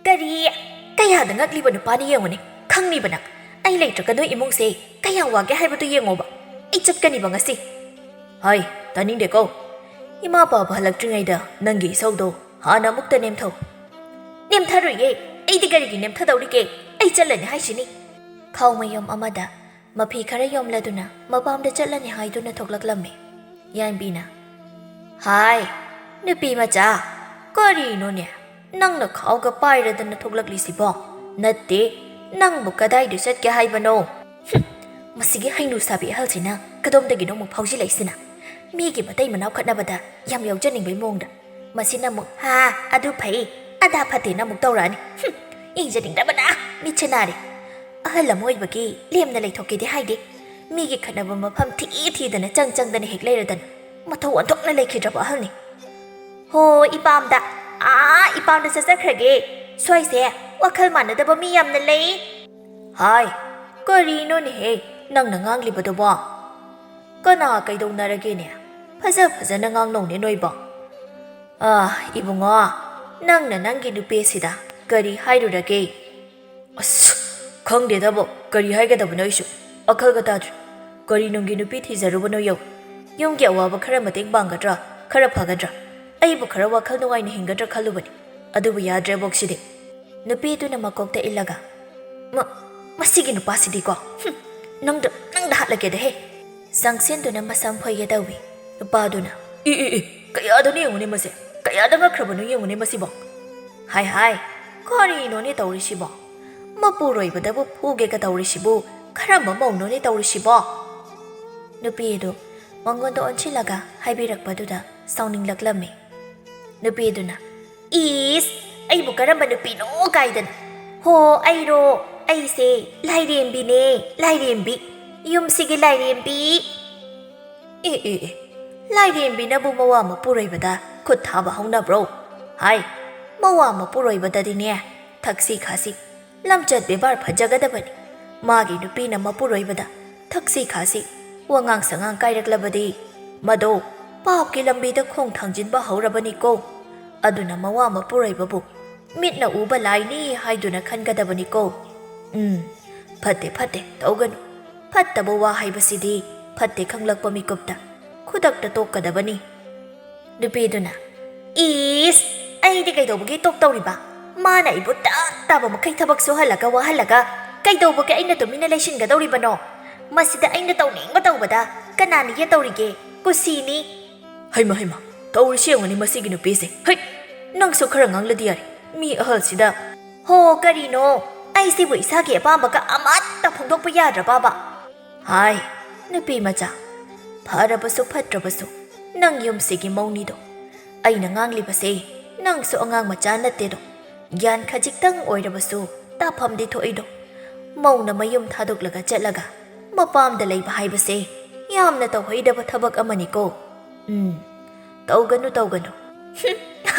ꯀꯔꯤ? ꯀꯌꯥꯗ ꯉꯛꯂꯤꯕ ꯅꯨꯄꯥꯅ ꯌꯦꯡꯉꯨꯅꯦ꯫ ꯈꯪꯅꯤꯕ ꯅꯪ꯫ ꯑꯩ ꯂꯩꯇ꯭ꯔꯒ ꯅꯣꯏ ꯏꯃꯨꯡꯁꯦ ꯀꯌꯥ ꯋꯥꯒꯦ ꯍꯥꯏꯕꯗꯨ ꯌꯦꯡꯉꯣꯕ꯫ ꯑꯩ ꯆꯠꯀꯅꯤꯕ ꯉꯁꯤ꯫ ꯍꯥꯏ, ꯇꯥꯅꯤꯡꯗꯦꯀꯣ꯫ ꯏꯃꯥ ꯄꯥꯕ ꯍꯜꯂꯛꯇ꯭ꯔꯤꯉꯩꯗ ꯅꯪꯒꯤ ꯏꯁꯧꯗꯣ ꯍꯥꯟꯅ ꯑꯃꯨꯛꯇ ꯅꯦꯝꯊꯧ꯫ ꯅꯦꯝꯊꯔꯣꯏꯌꯦ꯫ ꯑꯩꯗꯤ ꯀꯔꯤꯒꯤ ꯅꯦꯝꯊꯗꯧꯔꯤꯒꯦ? ꯑꯩ ꯆꯠꯂꯅꯤ ꯍꯥꯏꯁꯤꯅꯤ꯫ ꯈꯥꯎ ꯃꯌꯨꯝ ꯑꯃꯗ ꯃꯐꯤ ꯈꯔ ꯌꯣꯝꯂꯗꯨꯅ ꯃꯄꯥꯝꯗ ꯆꯠꯂꯅꯤ ꯍꯥꯏꯗꯨꯅ ꯊꯣꯛꯂꯛꯂꯝꯃꯤ꯫ ꯌꯥꯏꯝꯕꯤꯅ, ꯍꯥꯏ, ꯅꯨꯄꯤ ꯃꯆꯥ, ꯀꯔꯤꯅꯣꯅꯦ? ꯅꯪꯅ ꯈꯥꯎꯒ ꯄꯥꯏꯔꯗꯅ ꯊꯣꯛꯂꯛꯂꯤꯁꯤꯕꯣ? ꯅꯠꯇꯦ, ꯅꯪꯕꯨ ꯀꯗꯥꯏꯗ ꯆꯠꯀꯦ ꯍꯥꯏꯕꯅꯣ? ꯍꯨꯝ, ꯃꯁꯤꯒꯤ ꯍꯩꯅꯨ ꯁꯥꯕꯤ ꯑꯍꯜꯁꯤꯅ ꯀꯗꯣꯝꯗꯒꯤꯅꯣ ꯑꯃꯨꯛ ꯐꯥꯎꯖꯤꯜꯂꯛꯏꯁꯤꯅ? ꯃꯤꯒꯤ ꯃꯇꯩ ꯃꯅꯥꯎ ꯈꯠꯅꯕꯗ ꯌꯥꯝ ꯌꯥꯎꯖꯅꯤꯡꯕꯩ ꯃꯑꯣꯡꯗ꯫ ꯃꯁꯤꯅ ꯑꯃꯨꯛ, ꯍꯥ, ꯑꯗꯨ ꯐꯩ, ꯑꯗꯥ ꯐꯠꯇꯦꯅ ꯑꯃꯨꯛ ꯇꯧꯔꯛꯑꯅꯤ꯫ ꯍꯨꯝ, ꯌꯦꯡꯖꯅꯤꯡꯗꯕꯅ ꯃꯤꯠꯁꯦ ꯅꯥꯔꯦ꯫ ꯑꯍꯜ ꯑꯃ ꯑꯣꯏꯕꯒꯤ ꯂꯦꯝꯅ ꯂꯩꯊꯣꯛꯀꯦꯗꯤ ꯍꯥꯏꯗꯦ꯫ ꯃꯤꯒꯤ ꯈꯠꯅꯕ ꯃꯐꯝ ꯊꯤ ꯊꯤꯗꯅ ꯆꯪ ꯆꯪꯗꯅ ꯍꯦꯛ ꯂꯩꯔꯗꯅ ꯃꯊꯧ ꯑꯣꯟꯊꯣꯛꯅ ꯂꯩꯈꯤꯗ꯭ꯔꯕ ꯑꯍꯜꯅꯤ꯫ ꯍꯣ, ꯏꯄꯥꯝꯗ, ꯑꯥ, ꯏꯄꯥꯝꯗ ꯆꯠꯆꯈ꯭ꯔꯒꯦ꯫ ꯁ꯭ꯋꯥꯏꯁꯦ ꯋꯥꯈꯜ ꯃꯥꯟꯅꯗꯕ ꯃꯤ ꯌꯥꯝꯅ ꯂꯩ꯫ ꯍꯥꯏ, ꯀꯔꯤꯅꯣꯅꯦꯍꯦ ꯅꯪꯅ ꯉꯥꯡꯂꯤꯕꯗꯨꯕꯣ? ꯀꯅꯥ ꯀꯩꯗꯧꯅꯔꯒꯦꯅꯦ? ꯐꯖ ꯐꯖꯅ ꯉꯥꯡꯅꯧꯅꯦ ꯅꯣꯏꯕꯣ꯫ ꯑꯥ, ꯏꯕꯨꯡꯉꯣ, ꯅꯪꯅ ꯅꯪꯒꯤ ꯅꯨꯄꯤꯁꯤꯗ ꯀꯔꯤ ꯍꯥꯏꯔꯨꯔꯒꯦ? ꯑꯁ, ꯈꯪꯗꯦꯗꯕꯣ, ꯀꯔꯤ ꯍꯥꯏꯒꯗꯕꯅꯣ ꯑꯩꯁꯨ ꯑꯈꯜꯒ ꯇꯥꯗ꯭ꯔꯦ꯫ ꯀꯔꯤ ꯅꯨꯡꯒꯤ ꯅꯨꯄꯤ ꯊꯤꯖꯔꯨꯕꯅꯣ ꯌꯧ? ꯌꯨꯝꯒꯤ ꯑꯋꯥꯕ ꯈꯔ ꯃꯇꯦꯡ ꯄꯥꯡꯒꯗ꯭ꯔꯥ, ꯈꯔ ꯐꯒꯗ꯭ꯔꯥ? ꯑꯩꯕꯨ ꯈꯔ ꯋꯥꯈꯜ ꯅꯨꯡꯉꯥꯏꯅ ꯍꯤꯡꯒꯗ꯭ꯔꯥ ꯈꯜꯂꯨꯕꯅꯤ, ꯑꯗꯨꯕꯨ ꯌꯥꯗ꯭ꯔꯦꯕꯣꯛꯁꯤꯗꯤ꯫ ꯅꯨꯄꯤꯗꯨꯅ ꯃꯀꯣꯛꯇ ꯏꯜꯂꯒ, "ꯃ-, ꯃꯁꯤꯒꯤ ꯅꯨꯄꯥꯁꯤꯗꯤꯀꯣ, ꯍꯨꯝ, ꯅꯪꯗ, ꯅꯪꯗ ꯍꯥꯠꯂꯒꯦꯗ ꯍꯦ!" ꯆꯪꯁꯤꯟꯗꯨꯅ ꯃꯁꯝ ꯐꯣꯏꯒꯦ ꯇꯧꯏ꯫ ꯅꯨꯄꯥꯗꯨꯅ, "ꯏ, ꯏ, ꯏ, ꯀꯌꯥꯗꯅꯣ ꯌꯦꯡꯉꯨꯅꯦ ꯃꯁꯦ, ꯀꯌꯥꯗ ꯉꯛꯈ꯭ꯔꯕꯅꯣ ꯌꯦꯡꯉꯨꯅꯦ ꯃꯁꯤꯕꯣ!" ꯍꯥꯏ, ꯍꯥꯏ, ꯀꯔꯤꯅꯣꯅꯦ ꯇꯧꯔꯤꯁꯤꯕꯣ? ꯃꯄꯨꯔꯣꯏꯕꯗꯕꯨ ꯐꯨꯒꯦꯒ ꯇꯧꯔꯤꯁꯤꯕꯨ ꯀꯔꯝꯕ ꯃꯧꯅꯣꯅꯦ ꯇꯧꯔꯤꯁꯤꯕꯣ? ꯅꯨꯄꯤ ꯑꯗꯨ ꯃꯉꯣꯟꯗ ꯑꯣꯟꯁꯤꯜꯂꯒ ꯍꯥꯏꯕꯤꯔꯛꯄꯗꯨꯗ ꯁꯥꯎꯅꯤꯡꯂꯛꯂꯝꯃꯤ꯫ ꯅꯨꯄꯤꯗꯨꯅ, "ꯏꯁ, ꯑꯩꯕꯨ ꯀꯔꯝꯕ ꯅꯨꯄꯤꯅꯣ ꯀꯥꯏꯗꯅ? ꯍꯣ, ꯑꯩꯔꯣ? ꯑꯩꯁꯦ ꯂꯥꯏꯔꯦꯝꯕꯤꯅꯦ, ꯂꯥꯏꯔꯦꯝꯕꯤ꯫ ꯌꯨꯝꯁꯤꯒꯤ ꯂꯥꯏꯔꯦꯝꯕꯤ꯫" ꯑꯦ, ꯑꯦ, ꯑꯦ, ꯂꯥꯏꯔꯦꯝꯕꯤꯅꯕꯨ ꯃꯋꯥ ꯃꯄꯨꯔꯣꯏꯕꯗ ꯈꯨꯠ ꯊꯥꯕ ꯍꯧꯅꯕ꯭ꯔꯣ? ꯍꯥꯏ, ꯃꯋꯥ ꯃꯄꯨꯔꯣꯏꯕꯗꯗꯤꯅꯦ, ꯊꯛꯁꯤ ꯈꯥꯁꯤ, ꯂꯝꯆꯠ ꯕꯦꯕꯥꯔ ꯐꯖꯒꯗꯕꯅꯤ꯫ ꯃꯥꯒꯤ ꯅꯨꯄꯤꯅ ꯃꯄꯨꯔꯣꯏꯕꯗ ꯊꯛꯁꯤ ꯈꯥꯁꯤ, ꯋꯥꯉꯥꯡ ꯁꯉꯥꯡ ꯀꯥꯏꯔꯛꯂꯕꯗꯤ ꯃꯗꯣ ꯄꯥꯞꯀꯤ ꯂꯝꯕꯤꯗ ꯈꯣꯡ ꯊꯥꯡꯖꯤꯟꯕ ꯍꯧꯔꯕꯅꯤꯀꯣ꯫ ꯑꯗꯨꯅ ꯃꯋꯥ ꯃꯄꯨꯔꯣꯏꯕꯕꯨ ꯃꯤꯠꯅ ꯎꯕ ꯂꯥꯏꯅꯤ ꯍꯥꯏꯗꯨꯅ ꯈꯟꯒꯗꯕꯅꯤꯀꯣ꯫ ꯎꯝ, ꯐꯠꯇꯦ, ꯐꯠꯇꯦ, ꯇꯧꯒꯅꯨ꯫ ꯐꯠꯇꯕ ꯋꯥ ꯍꯥꯏꯕꯁꯤꯗꯤ ꯐꯠꯇꯦ ꯈꯪꯂꯛꯄ ꯃꯤꯀꯨꯞꯇ ꯈꯨꯗꯛꯇ ꯇꯣꯛꯀꯗꯕꯅꯤ꯫ ꯅꯨꯄꯤꯗꯨꯅ, "ꯏꯁ, ꯑꯩꯗꯤ ꯀꯩꯗꯧꯕꯒꯤ ꯇꯣꯛꯇꯧꯔꯤꯕ? ꯃꯥꯅ ꯑꯩꯕꯨ ꯇꯞ ꯇꯥꯕ ꯃꯈꯩ ꯊꯕꯛ ꯁꯨꯍꯜꯂꯒ ꯋꯥꯍꯜꯂꯒ ꯀꯩꯗꯧꯕꯒꯤ ꯑꯩꯅ ꯇꯨꯃꯤꯟꯅ ꯂꯩꯁꯤꯟꯒꯗꯧꯔꯤꯕꯅꯣ? ꯃꯁꯤꯗ ꯑꯩꯅ ꯇꯧꯅꯤꯡꯕ ꯇꯧꯕꯗ ꯀꯅꯥꯅ ꯌꯦꯠꯇꯧꯔꯤꯒꯦ? ꯀꯨꯁꯤꯅꯤ꯫" ꯍꯩꯃ, ꯍꯩꯃ, ꯇꯧꯔꯤꯁꯤ ꯌꯦꯡꯉꯨꯅꯦ ꯃꯁꯤꯒꯤ ꯅꯨꯄꯤꯁꯦ꯫ ꯍꯩ, ꯅꯪꯁꯨ ꯈꯔ ꯉꯥꯡꯂꯗꯤ ꯌꯥꯔꯦ꯫ ꯃꯤ ꯑꯍꯜꯁꯤꯗ꯫ ꯍꯣ, ꯀꯔꯤꯅꯣ? ꯑꯩꯁꯤꯕꯨ ꯏꯁꯥꯒꯤ ꯑꯄꯥꯝꯕꯒ ꯑꯃꯠꯇ ꯐꯣꯡꯗꯣꯛꯄ ꯌꯥꯗ꯭ꯔꯕꯕ? ꯍꯥꯏ, ꯅꯨꯄꯤ ꯃꯆꯥ, ꯐꯔꯕꯁꯨ ꯐꯠꯇ꯭ꯔꯕꯁꯨ ꯅꯪ ꯌꯨꯝꯁꯤꯒꯤ ꯃꯧꯅꯤꯗꯣ꯫ ꯑꯩꯅ ꯉꯥꯡꯂꯤꯕꯁꯦ ꯅꯪꯁꯨ ꯑꯉꯥꯡ ꯃꯆꯥ ꯅꯠꯇꯦꯗꯣ꯫ ꯒ꯭ꯌꯥꯟ ꯈꯖꯤꯛꯇꯪ ꯑꯣꯏꯔꯕꯁꯨ ꯇꯥꯐꯝꯗꯤ ꯊꯣꯛꯏꯗꯣ꯫ ꯃꯧꯅ ꯃꯌꯨꯝ ꯊꯥꯗꯣꯛꯂꯒ ꯆꯠꯂꯒ ꯃꯄꯥꯝꯗ ꯂꯩꯕ ꯍꯥꯏꯕꯁꯦ ꯌꯥꯝꯅ ꯇꯧꯍꯩꯗꯕ ꯊꯕꯛ ꯑꯃꯅꯤꯀꯣ꯫ ꯎꯝ, ꯇꯧꯒꯅꯨ, ꯇꯧꯒꯅꯨ꯫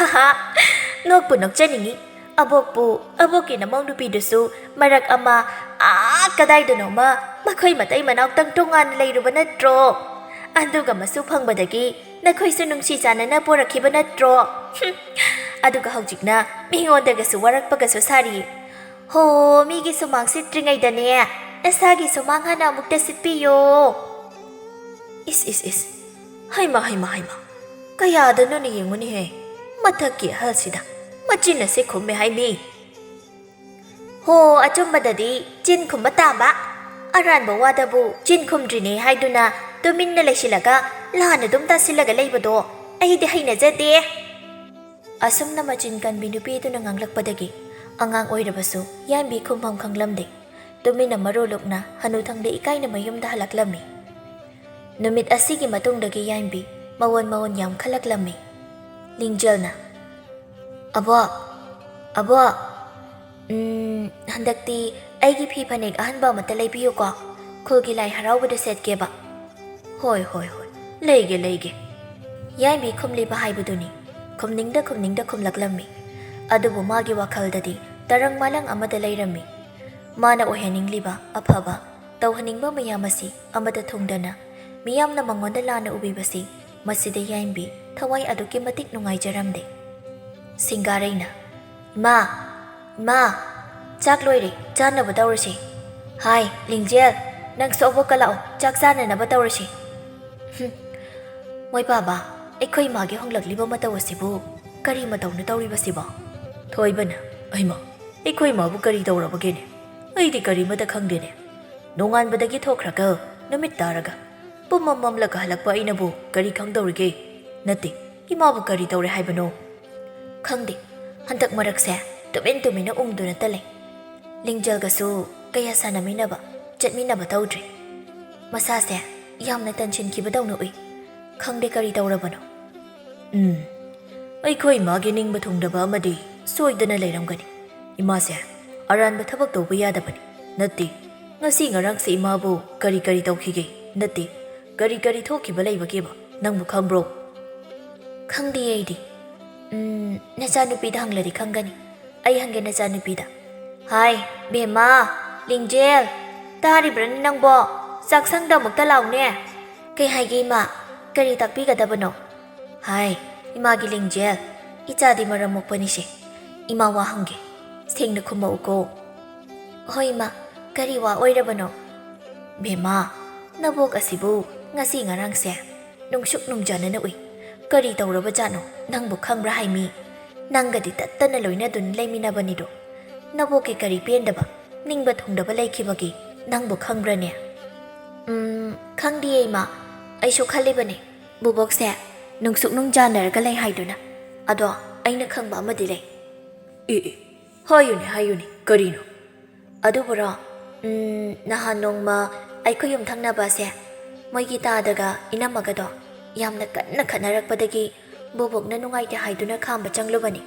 ꯅꯣꯛꯄꯨ ꯅꯣꯛꯆꯅꯤꯡꯉꯤ꯫ ꯑꯕꯣꯛꯄꯨ, ꯑꯕꯣꯛꯀꯤ ꯅꯃꯧ ꯅꯨꯄꯤꯗꯨꯁꯨ ꯃꯔꯛ ꯑꯃ ꯑꯥ ꯀꯗꯥꯏꯗꯅꯣꯃ ꯃꯈꯣꯏ ꯃꯇꯩ ꯃꯅꯥꯎꯇꯪ ꯇꯣꯉꯥꯟꯅ ꯂꯩꯔꯨꯕ ꯅꯠꯇ꯭ꯔꯣ? ꯑꯗꯨꯒ ꯃꯁꯨ ꯐꯪꯕꯗꯒꯤ ꯅꯈꯣꯏꯁꯨ ꯅꯨꯡꯁꯤ ꯆꯥꯟꯅꯅ ꯄꯣꯔꯛꯈꯤꯕ ꯅꯠꯇ꯭ꯔꯣ? ꯑꯗꯨꯒ ꯍꯧꯖꯤꯛꯅ ꯃꯤꯉꯣꯟꯗꯒꯁꯨ ꯋꯥꯔꯛꯄꯒꯁꯨ ꯁꯥꯔꯤ꯫ ꯍꯣ, ꯃꯤꯒꯤ ꯁꯨꯃꯥꯡ ꯁꯤꯠꯇ꯭ꯔꯤꯉꯩꯗꯅꯦ ꯅꯁꯥꯒꯤ ꯁꯨꯃꯥꯡ ꯍꯥꯟꯅ ꯑꯃꯨꯛꯇ ꯁꯤꯠꯄꯤꯌꯣ꯫ ꯏꯁ, ꯏꯁ, ꯏꯁ꯫ ꯍꯩꯃ, ꯍꯩꯃ, ꯍꯩꯃ꯫ ꯀꯌꯥꯗꯅꯣꯅꯦ ꯌꯦꯡꯉꯨꯅꯦꯍꯦ꯫ ꯃꯊꯛꯀꯤ ꯑꯍꯜꯁꯤꯗ ꯃꯆꯤꯟ ꯑꯁꯦ ꯈꯨꯝꯃꯦ ꯍꯥꯏꯃꯤ꯫ ꯍꯣ, ꯑꯆꯨꯝꯕꯗꯗꯤ ꯆꯤꯟ ꯈꯨꯝꯕ ꯇꯥꯕ꯫ ꯑꯔꯥꯟꯕ ꯋꯥꯗꯕꯨ ꯆꯤꯟ ꯈꯨꯝꯗ꯭ꯔꯤꯅꯦ ꯍꯥꯏꯗꯨꯅ ꯇꯨꯃꯤꯟꯅ ꯂꯩꯁꯤꯜꯂꯒ ꯂꯥꯟ ꯑꯗꯨꯝ ꯇꯥꯁꯤꯜꯂꯒ ꯂꯩꯕꯗꯣ ꯑꯩꯗꯤ ꯍꯩꯅꯖꯗꯦ꯫ ꯑꯁꯨꯝꯅ ꯃꯆꯤꯟ ꯀꯟꯕꯤ ꯅꯨꯄꯤꯗꯨꯅ ꯉꯥꯡꯂꯛꯄꯗꯒꯤ ꯑꯉꯥꯡ ꯑꯣꯏꯔꯕꯁꯨ ꯌꯥꯏꯝꯕꯤ ꯈꯨꯝꯐꯝ ꯈꯪꯂꯝꯗꯦ꯫ ꯇꯨꯃꯤꯟꯅ ꯃꯔꯣꯜ ꯂꯨꯛꯅ ꯍꯅꯨꯊꯪꯗ ꯏꯀꯥꯏꯅ ꯃꯌꯨꯝꯗ ꯍꯜꯂꯛꯂꯝꯃꯤ꯫ ꯅꯨꯃꯤꯠ ꯑꯁꯤꯒꯤ ꯃꯇꯨꯡꯗꯒꯤ ꯌꯥꯏꯝꯕꯤ ꯃꯋꯣꯟ ꯃꯋꯣꯟ ꯌꯥꯝꯈꯠꯂꯛꯂꯝꯃꯤ꯫ ꯂꯤꯡꯖꯦꯜꯅ, "ꯑꯕꯣꯛ, ꯑꯕꯣꯛ, ꯎꯝ, ꯍꯟꯗꯛꯇꯤ ꯑꯩꯒꯤ ꯐꯤ ꯐꯅꯦꯛ ꯑꯍꯟꯕ ꯑꯃꯠꯇ ꯂꯩꯕꯤꯌꯨꯀꯣ꯫ ꯈꯨꯜꯒꯤ ꯂꯥꯏ ꯍꯔꯥꯎꯕꯗ ꯁꯦꯠꯀꯦꯕ꯫" "ꯍꯣꯏ, ꯍꯣꯏ, ꯍꯣꯏ, ꯂꯩꯒꯦ, ꯂꯩꯒꯦ꯫ ꯌꯥꯏꯝꯕꯤ ꯈꯨꯝꯂꯤꯕ ꯍꯥꯏꯕꯗꯨꯅꯤ꯫ ꯈꯨꯝꯅꯤꯡꯗ ꯈꯨꯝꯅꯤꯡꯗ ꯈꯨꯝꯂꯛꯂꯝꯃꯤ꯫ ꯑꯗꯨꯕꯨ ꯃꯥꯒꯤ ꯋꯥꯈꯜꯗꯗꯤ ꯇꯔꯪ ꯃꯥꯂꯪ ꯑꯃꯗ ꯂꯩꯔꯝꯃꯤ꯫ ꯃꯥꯅ ꯑꯣꯏꯍꯟꯅꯤꯡꯂꯤꯕ ꯑꯐꯕ, ꯇꯧꯍꯟꯅꯤꯡꯕ ꯃꯌꯥꯝ ꯑꯁꯤ ꯑꯃꯠꯇ ꯊꯨꯡꯗꯅ ꯃꯤꯌꯥꯝꯅ ꯃꯉꯣꯟꯗ ꯂꯥꯟꯅ ꯎꯕꯤꯕꯁꯤ, ꯃꯁꯤꯗ ꯌꯥꯏꯝꯕꯤ ꯊꯋꯥꯏ ꯑꯗꯨꯛꯀꯤ ꯃꯇꯤꯛ ꯅꯨꯡꯉꯥꯏꯖꯔꯝꯗꯦ꯫ ꯁꯤꯡꯒꯥꯔꯩꯅ, "ꯏꯃꯥ, ꯏꯃꯥ, ꯆꯥꯛ ꯂꯣꯏꯔꯦ, ꯆꯥꯅꯕ ꯇꯧꯔꯁꯤ꯫ ꯍꯥꯏ, ꯂꯤꯡꯖꯦꯜ, ꯅꯪꯁꯨ ꯑꯕꯣꯛꯀ ꯂꯥꯛꯑꯣ, ꯆꯥꯛ ꯆꯥꯅꯅꯕ ꯇꯧꯔꯁꯤ꯫" "ꯍꯨꯝ, ꯃꯣꯏ ꯕꯥꯕꯥ, ꯑꯩꯈꯣꯏ ꯏꯃꯥꯒꯤ ꯍꯣꯡꯂꯛꯂꯤꯕ ꯃꯇꯧ ꯑꯁꯤꯕꯨ ꯀꯔꯤ ꯃꯇꯧꯅ ꯇꯧꯔꯤꯕꯁꯤꯕꯣ?" ꯊꯣꯏꯕꯅ, "ꯑꯩꯃ, ꯑꯩꯈꯣꯏ ꯏꯃꯥꯕꯨ ꯀꯔꯤ ꯇꯧꯔꯕꯒꯦꯅꯦ? ꯑꯩꯗꯤ ꯀꯔꯤꯃꯠꯇ ꯈꯪꯗꯦꯅꯦ꯫ ꯅꯣꯡꯉꯥꯟꯕꯗꯒꯤ ꯊꯣꯛꯈ꯭ꯔꯒ ꯅꯨꯃꯤꯠ ꯇꯥꯔꯒ ꯄꯨꯝꯃꯝ ꯃꯝꯂꯒ ꯍꯜꯂꯛꯄ ꯑꯩꯅꯕꯨ ꯀꯔꯤ ꯈꯪꯗꯧꯔꯤꯒꯦ? ꯅꯠꯇꯦ, ꯏꯃꯥꯕꯨ ꯀꯔꯤ ꯇꯧꯔꯦ ꯍꯥꯏꯕꯅꯣ?" "ꯈꯪꯗꯦ, ꯍꯟꯗꯛ ꯃꯔꯛꯁꯦ ꯇꯨꯃꯤꯟ ꯇꯨꯃꯤꯟꯅ ꯎꯪꯗꯨꯅꯇ ꯂꯩ꯫ ꯂꯤꯡꯖꯦꯜꯒꯁꯨ ꯀꯌꯥ ꯁꯥꯟꯅꯃꯤꯟꯅꯕ, ꯆꯠꯃꯤꯟꯅꯕ ꯇꯧꯗ꯭ꯔꯦ꯫ ꯃꯁꯥꯁꯦ ꯌꯥꯝꯅ ꯇꯟꯁꯤꯟꯈꯤꯕꯗꯧꯅ ꯎꯏ꯫ ꯈꯪꯗꯦ ꯀꯔꯤ ꯇꯧꯔꯕꯅꯣ꯫" "ꯎꯝ, ꯑꯩꯈꯣꯏ ꯏꯃꯥꯒꯤ ꯅꯤꯡꯕ ꯊꯨꯡꯗꯕ ꯑꯃꯗꯤ ꯁꯣꯏꯗꯅ ꯂꯩꯔꯝꯒꯅꯤ꯫ ꯏꯃꯥꯁꯦ ꯑꯔꯥꯟꯕ ꯊꯕꯛ ꯇꯧꯕ ꯌꯥꯗꯕꯅꯤ꯫ ꯅꯠꯇꯦ, ꯉꯁꯤ ꯉꯔꯥꯡꯁꯦ ꯏꯃꯥꯕꯨ ꯀꯔꯤ ꯀꯔꯤ ꯇꯧꯈꯤꯒꯦ? ꯅꯠꯇꯦ, ꯀꯔꯤ ꯀꯔꯤ ꯊꯣꯛꯈꯤꯕ ꯂꯩꯕꯒꯦꯕ? ꯅꯪꯕꯨ ꯈꯪꯕ꯭ꯔꯣ?" "ꯈꯪꯗꯦ ꯑꯩꯗꯤ꯫ ꯎꯝ, ꯅꯆꯥꯅꯨꯄꯤꯗ ꯍꯪꯂꯗꯤ ꯈꯪꯒꯅꯤ꯫ ꯑꯩ ꯍꯪꯒꯦ ꯅꯆꯥꯅꯨꯄꯤꯗ꯫ ꯍꯥꯏ, ꯕꯦꯝꯃ, ꯂꯤꯡꯖꯦꯜ, ꯇꯥꯔꯤꯕ꯭ꯔꯅꯦ ꯅꯪꯕꯣ? ꯆꯥꯛꯁꯪꯗ ꯑꯃꯨꯛꯇ ꯂꯥꯎꯅꯦ꯫" "ꯀꯩ ꯍꯥꯏꯒꯦ ꯏꯃꯥ? ꯀꯔꯤ ꯇꯥꯛꯄꯤꯒꯗꯕꯅꯣ?" "ꯍꯥꯏ, ꯏꯃꯥꯒꯤ ꯂꯤꯡꯖꯦꯜ, ꯏꯆꯥꯗꯤ ꯃꯔꯝ ꯃꯣꯛꯄꯅꯤꯁꯦ꯫ ꯏꯃꯥ ꯋꯥ ꯍꯪꯒꯦ, ꯁꯦꯡꯅ ꯈꯨꯝꯃꯛꯎꯀꯣ꯫" "ꯍꯣꯏ ꯏꯃꯥ, ꯀꯔꯤ ꯋꯥ ꯑꯣꯏꯔꯕꯅꯣ?" "ꯕꯦꯝꯃ, ꯅꯕꯣꯛ ꯑꯁꯤꯕꯨ ꯉꯁꯤ ꯉꯔꯥꯡꯁꯦ ꯅꯨꯡꯁꯨꯛ ꯅꯨꯡꯖꯥꯅꯅ ꯎꯏ꯫ ꯀꯔꯤ ꯇꯧꯔꯕꯖꯥꯠꯅꯣ? ꯅꯪꯕꯨ ꯈꯪꯕ꯭ꯔꯥ ꯍꯥꯏꯃꯤ? ꯅꯪꯒꯗꯤ ꯇꯠꯇꯅ ꯂꯣꯏꯅꯗꯨꯅ ꯂꯩꯃꯤꯟꯅꯕꯅꯤꯗꯣ꯫ ꯅꯕꯣꯛꯀꯤ ꯀꯔꯤ ꯄꯦꯟꯗꯕ, ꯅꯤꯡꯕ ꯊꯨꯡꯗꯕ ꯂꯩꯈꯤꯕꯒꯦ? ꯅꯪꯕꯨ ꯈꯪꯕ꯭ꯔꯅꯦ?" "ꯎꯝ, ꯈꯪꯗꯤꯌꯦ ꯏꯃꯥ꯫ ꯑꯩꯁꯨ ꯈꯜꯂꯤꯕꯅꯦ, ꯕꯨꯕꯣꯛꯁꯦ ꯅꯨꯡꯁꯨꯛ ꯅꯨꯡꯖꯥꯅꯔꯒ ꯂꯩ ꯍꯥꯏꯗꯨꯅ꯫ ꯑꯗꯣ ꯑꯩꯅ ꯈꯪꯕ ꯑꯃꯗꯤ ꯂꯩ꯫" "ꯑꯦ, ꯑꯦ, ꯍꯥꯏꯌꯨꯅꯦ, ꯍꯥꯏꯌꯨꯅꯦ, ꯀꯔꯤꯅꯣ?" "ꯑꯗꯨꯕꯨꯔꯣ, ꯎꯝ, ꯅꯍꯥꯟ ꯅꯣꯡꯃ ꯑꯩꯈꯣꯏ ꯌꯨꯝꯊꯪꯅꯕ ꯑꯁꯦ, ꯃꯣꯏꯒꯤ ꯇꯥꯗꯒ ꯏꯅꯝꯃꯒꯗꯣ ꯌꯥꯝꯅ ꯀꯟꯅ ꯈꯠꯅꯔꯛꯄꯗꯒꯤ ꯕꯣꯕꯣꯛꯅ ꯅꯨꯡꯉꯥꯏꯇꯦ ꯍꯥꯏꯗꯨꯅ ꯈꯥꯝꯕ ꯆꯪꯂꯨꯕꯅꯤ꯫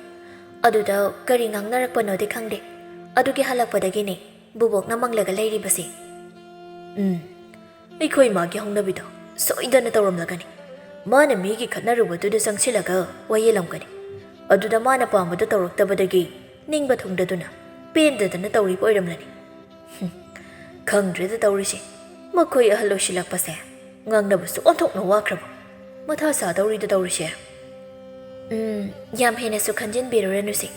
ꯑꯗꯨꯗ ꯀꯔꯤ ꯉꯥꯡꯅꯔꯛꯄꯅꯣꯗꯤ ꯈꯪꯗꯦ꯫ ꯑꯗꯨꯒꯤ ꯍꯜꯂꯛꯄꯗꯒꯤꯅꯦ ꯕꯣꯕꯣꯛꯅ ꯃꯪꯂꯒ ꯂꯩꯔꯤꯕꯁꯦ꯫" "ꯎꯝ, ꯑꯩꯈꯣꯏ ꯏꯃꯥꯒꯤ ꯍꯧꯅꯕꯤꯗꯣ ꯁꯣꯏꯗꯅ ꯇꯧꯔꯝꯂꯒꯅꯤ꯫ ꯃꯥꯅ ꯃꯤꯒꯤ ꯈꯠꯅꯔꯨꯕꯗꯨꯗ ꯆꯪꯁꯤꯜꯂꯒ ꯋꯥꯌꯦꯜꯂꯝꯒꯅꯤ꯫ ꯑꯗꯨꯗ ꯃꯥꯅ ꯄꯥꯝꯕꯗꯨ ꯇꯧꯔꯛꯇꯕꯗꯒꯤ ꯅꯤꯡꯕ ꯊꯨꯡꯗꯗꯨꯅ ꯄꯦꯟꯗꯗꯅ ꯇꯧꯔꯤꯕ ꯑꯣꯏꯔꯝꯂꯅꯤ꯫ ꯍꯨꯝ, ꯈꯪꯗ꯭ꯔꯦꯗ ꯇꯧꯔꯤꯁꯦ꯫ ꯃꯈꯣꯏ ꯑꯍꯜ ꯑꯣꯏꯁꯤꯜꯂꯛꯄꯁꯦ ꯉꯥꯡꯅꯕꯁꯨ ꯑꯣꯟꯊꯣꯛꯅ ꯋꯥꯈ꯭ꯔꯕ꯫ ꯃꯊꯥ ꯁꯥꯗꯧꯔꯤꯗ ꯇꯧꯔꯤꯁꯦ꯫ ꯎꯝ, ꯌꯥꯝ ꯍꯦꯟꯅꯁꯨ ꯈꯟꯖꯤꯟꯕꯤꯔꯨꯔꯅꯨꯁꯦ꯫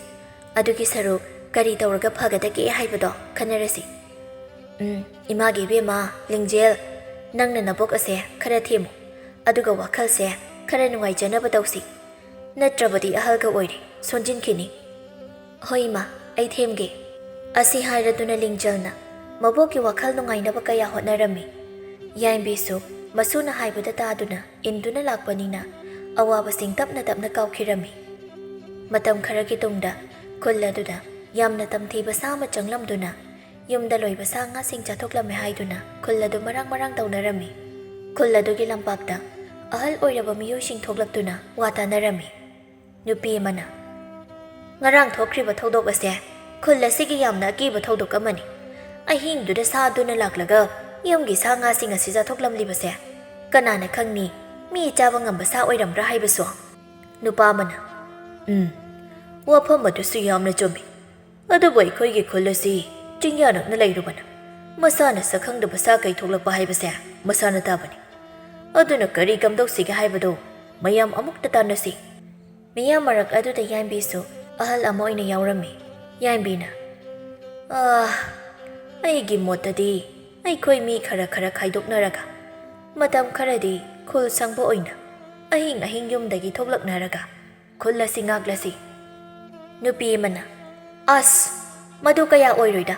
ꯑꯗꯨꯒꯤ ꯁꯔꯨꯛ ꯀꯔꯤ ꯇꯧꯔꯒ ꯐꯒꯗꯒꯦ ꯍꯥꯏꯕꯗꯣ ꯈꯟꯅꯔꯁꯤ꯫ ꯎꯝ, ꯏꯃꯥꯒꯤ ꯏꯕꯦꯝꯃ, ꯂꯤꯡꯖꯦꯜ, ꯅꯪꯅ ꯅꯕꯣꯛ ꯑꯁꯦ ꯈꯔ ꯊꯦꯝꯃꯨ꯫ ꯑꯗꯨꯒ ꯋꯥꯈꯜꯁꯦ ꯈꯔ ꯅꯨꯡꯉꯥꯏꯖꯅꯕ ꯇꯧꯁꯤ꯫ ꯅꯠꯇ꯭ꯔꯕꯗꯤ ꯑꯍꯜꯒ ꯑꯣꯏꯔꯦ, ꯁꯣꯟꯖꯤꯟꯈꯤꯅꯤ꯫ ꯍꯣꯏ ꯏꯃꯥ, ꯑꯩ ꯊꯦꯝꯒꯦ꯫ ꯑꯁꯤ ꯍꯥꯏꯔꯗꯨꯅ ꯂꯤꯡꯖꯦꯜꯅ ꯃꯕꯣꯛꯀꯤ ꯋꯥꯈꯜ ꯅꯨꯡꯉꯥꯏꯅꯕ ꯀꯌꯥ ꯍꯣꯠꯅꯔꯝꯃꯤ꯫ ꯌꯥꯏꯝꯕꯤꯁꯨ ꯃꯁꯨꯅ ꯍꯥꯏꯕꯗ ꯇꯥꯗꯨꯅ ꯏꯟꯗꯨꯅ ꯂꯥꯛꯄꯅꯤꯅ ꯑꯋꯥꯕꯁꯤꯡ ꯇꯞꯅ ꯇꯞꯅ ꯀꯥꯎꯈꯤꯔꯝꯃꯤ꯫ ꯃꯇꯝ ꯈꯔꯒꯤ ꯇꯨꯡꯗ ꯈꯨꯜ ꯑꯗꯨꯗ ꯌꯥꯝꯅ ꯇꯝꯊꯤꯕ ꯁꯥ ꯑꯃ ꯆꯪꯂꯝꯗꯨꯅ ꯌꯨꯝꯗ ꯂꯣꯏꯕ ꯁꯥ ꯉꯥꯁꯤꯡ ꯆꯥꯊꯣꯛꯂꯝꯃꯦ ꯍꯥꯏꯗꯨꯅ ꯈꯨꯜ ꯑꯗꯨ ꯃꯔꯥꯡ ꯃꯔꯥꯡ ꯇꯧꯅꯔꯝꯃꯤ꯫ ꯈꯨꯜ ꯑꯗꯨꯒꯤ ꯂꯝꯄꯥꯛꯇ ꯑꯍꯜ ꯑꯣꯏꯔꯕ ꯃꯤꯑꯣꯏꯁꯤꯡ ꯊꯣꯛꯂꯛꯇꯨꯅ ꯋꯥ ꯇꯥꯅꯔꯝꯃꯤ꯫ ꯅꯨꯄꯤ ꯑꯃꯅ, "ꯉꯔꯥꯡ ꯊꯣꯛꯈ꯭ꯔꯤꯕ ꯊꯧꯗꯣꯛ ꯑꯁꯦ ꯈꯨꯜ ꯑꯁꯤꯒꯤ ꯌꯥꯝꯅ ꯑꯀꯤꯕ ꯊꯧꯗꯣꯛ ꯑꯃꯅꯤ꯫ ꯑꯍꯤꯡꯗꯨꯗ ꯁꯥꯗꯨꯅ ꯂꯥꯛꯂꯒ ꯌꯨꯝꯒꯤ ꯁꯥ ꯉꯥꯁꯤꯡ ꯑꯁꯤ ꯆꯥꯊꯣꯛꯂꯝꯂꯤꯕꯁꯦ ꯀꯅꯥꯅ ꯈꯪꯅꯤ, ꯃꯤ ꯆꯥꯕ ꯉꯝꯕ ꯁꯥ ꯑꯣꯏꯔꯝꯕ꯭ꯔꯥ ꯍꯥꯏꯕꯁꯨ?" ꯅꯨꯄꯥ ꯑꯃꯅ, "ꯎꯝ, ꯋꯥꯐꯝ ꯑꯗꯨꯁꯨ ꯌꯥꯝꯅ ꯆꯨꯝꯃꯤ꯫ ꯑꯗꯨꯕꯨ ꯑꯩꯈꯣꯏꯒꯤ ꯈꯨꯜ ꯑꯁꯤ ꯆꯤꯡꯌꯥ ꯅꯛꯅ ꯂꯩꯔꯨꯕꯅ ꯃꯁꯥꯅ ꯁꯛꯈꯪꯗꯕ ꯁꯥ ꯀꯩ ꯊꯣꯛꯂꯛꯄ ꯍꯥꯏꯕꯁꯦ ꯃꯁꯥꯅ ꯇꯥꯕꯅꯤ꯫ ꯑꯗꯨꯅ ꯀꯔꯤ ꯀꯝꯗꯧꯁꯤꯒꯦ ꯍꯥꯏꯕꯗꯨ ꯃꯌꯥꯝ ꯑꯃꯨꯛꯇ ꯇꯥꯟꯅꯁꯤ꯫" ꯃꯤꯌꯥꯝ ꯃꯔꯛ ꯑꯗꯨꯗ ꯌꯥꯏꯝꯕꯤꯁꯨ ꯑꯍꯜ ꯑꯃ ꯑꯣꯏꯅ ꯌꯥꯎꯔꯝꯃꯤ꯫ ꯌꯥꯏꯝꯕꯤꯅ, "ꯑꯥ, ꯑꯩꯒꯤ ꯃꯣꯠꯇꯗꯤ ꯑꯩꯈꯣꯏ ꯃꯤ ꯈꯔ ꯈꯔ ꯈꯥꯏꯗꯣꯛꯅꯔꯒ ꯃꯇꯝ ꯈꯔꯗꯤ ꯈꯨꯜ ꯁꯪꯕ ꯑꯣꯏꯅ ꯑꯍꯤꯡ ꯑꯍꯤꯡ ꯌꯨꯝꯗꯒꯤ ꯊꯣꯛꯂꯛꯅꯔꯒ ꯈꯨꯜ ꯑꯁꯤ ꯉꯥꯛꯂꯁꯤ꯫" ꯅꯨꯄꯤ ꯑꯃꯅ, "ꯑꯁ, ꯃꯗꯨ ꯀꯌꯥ ꯑꯣꯏꯔꯣꯏꯗ꯫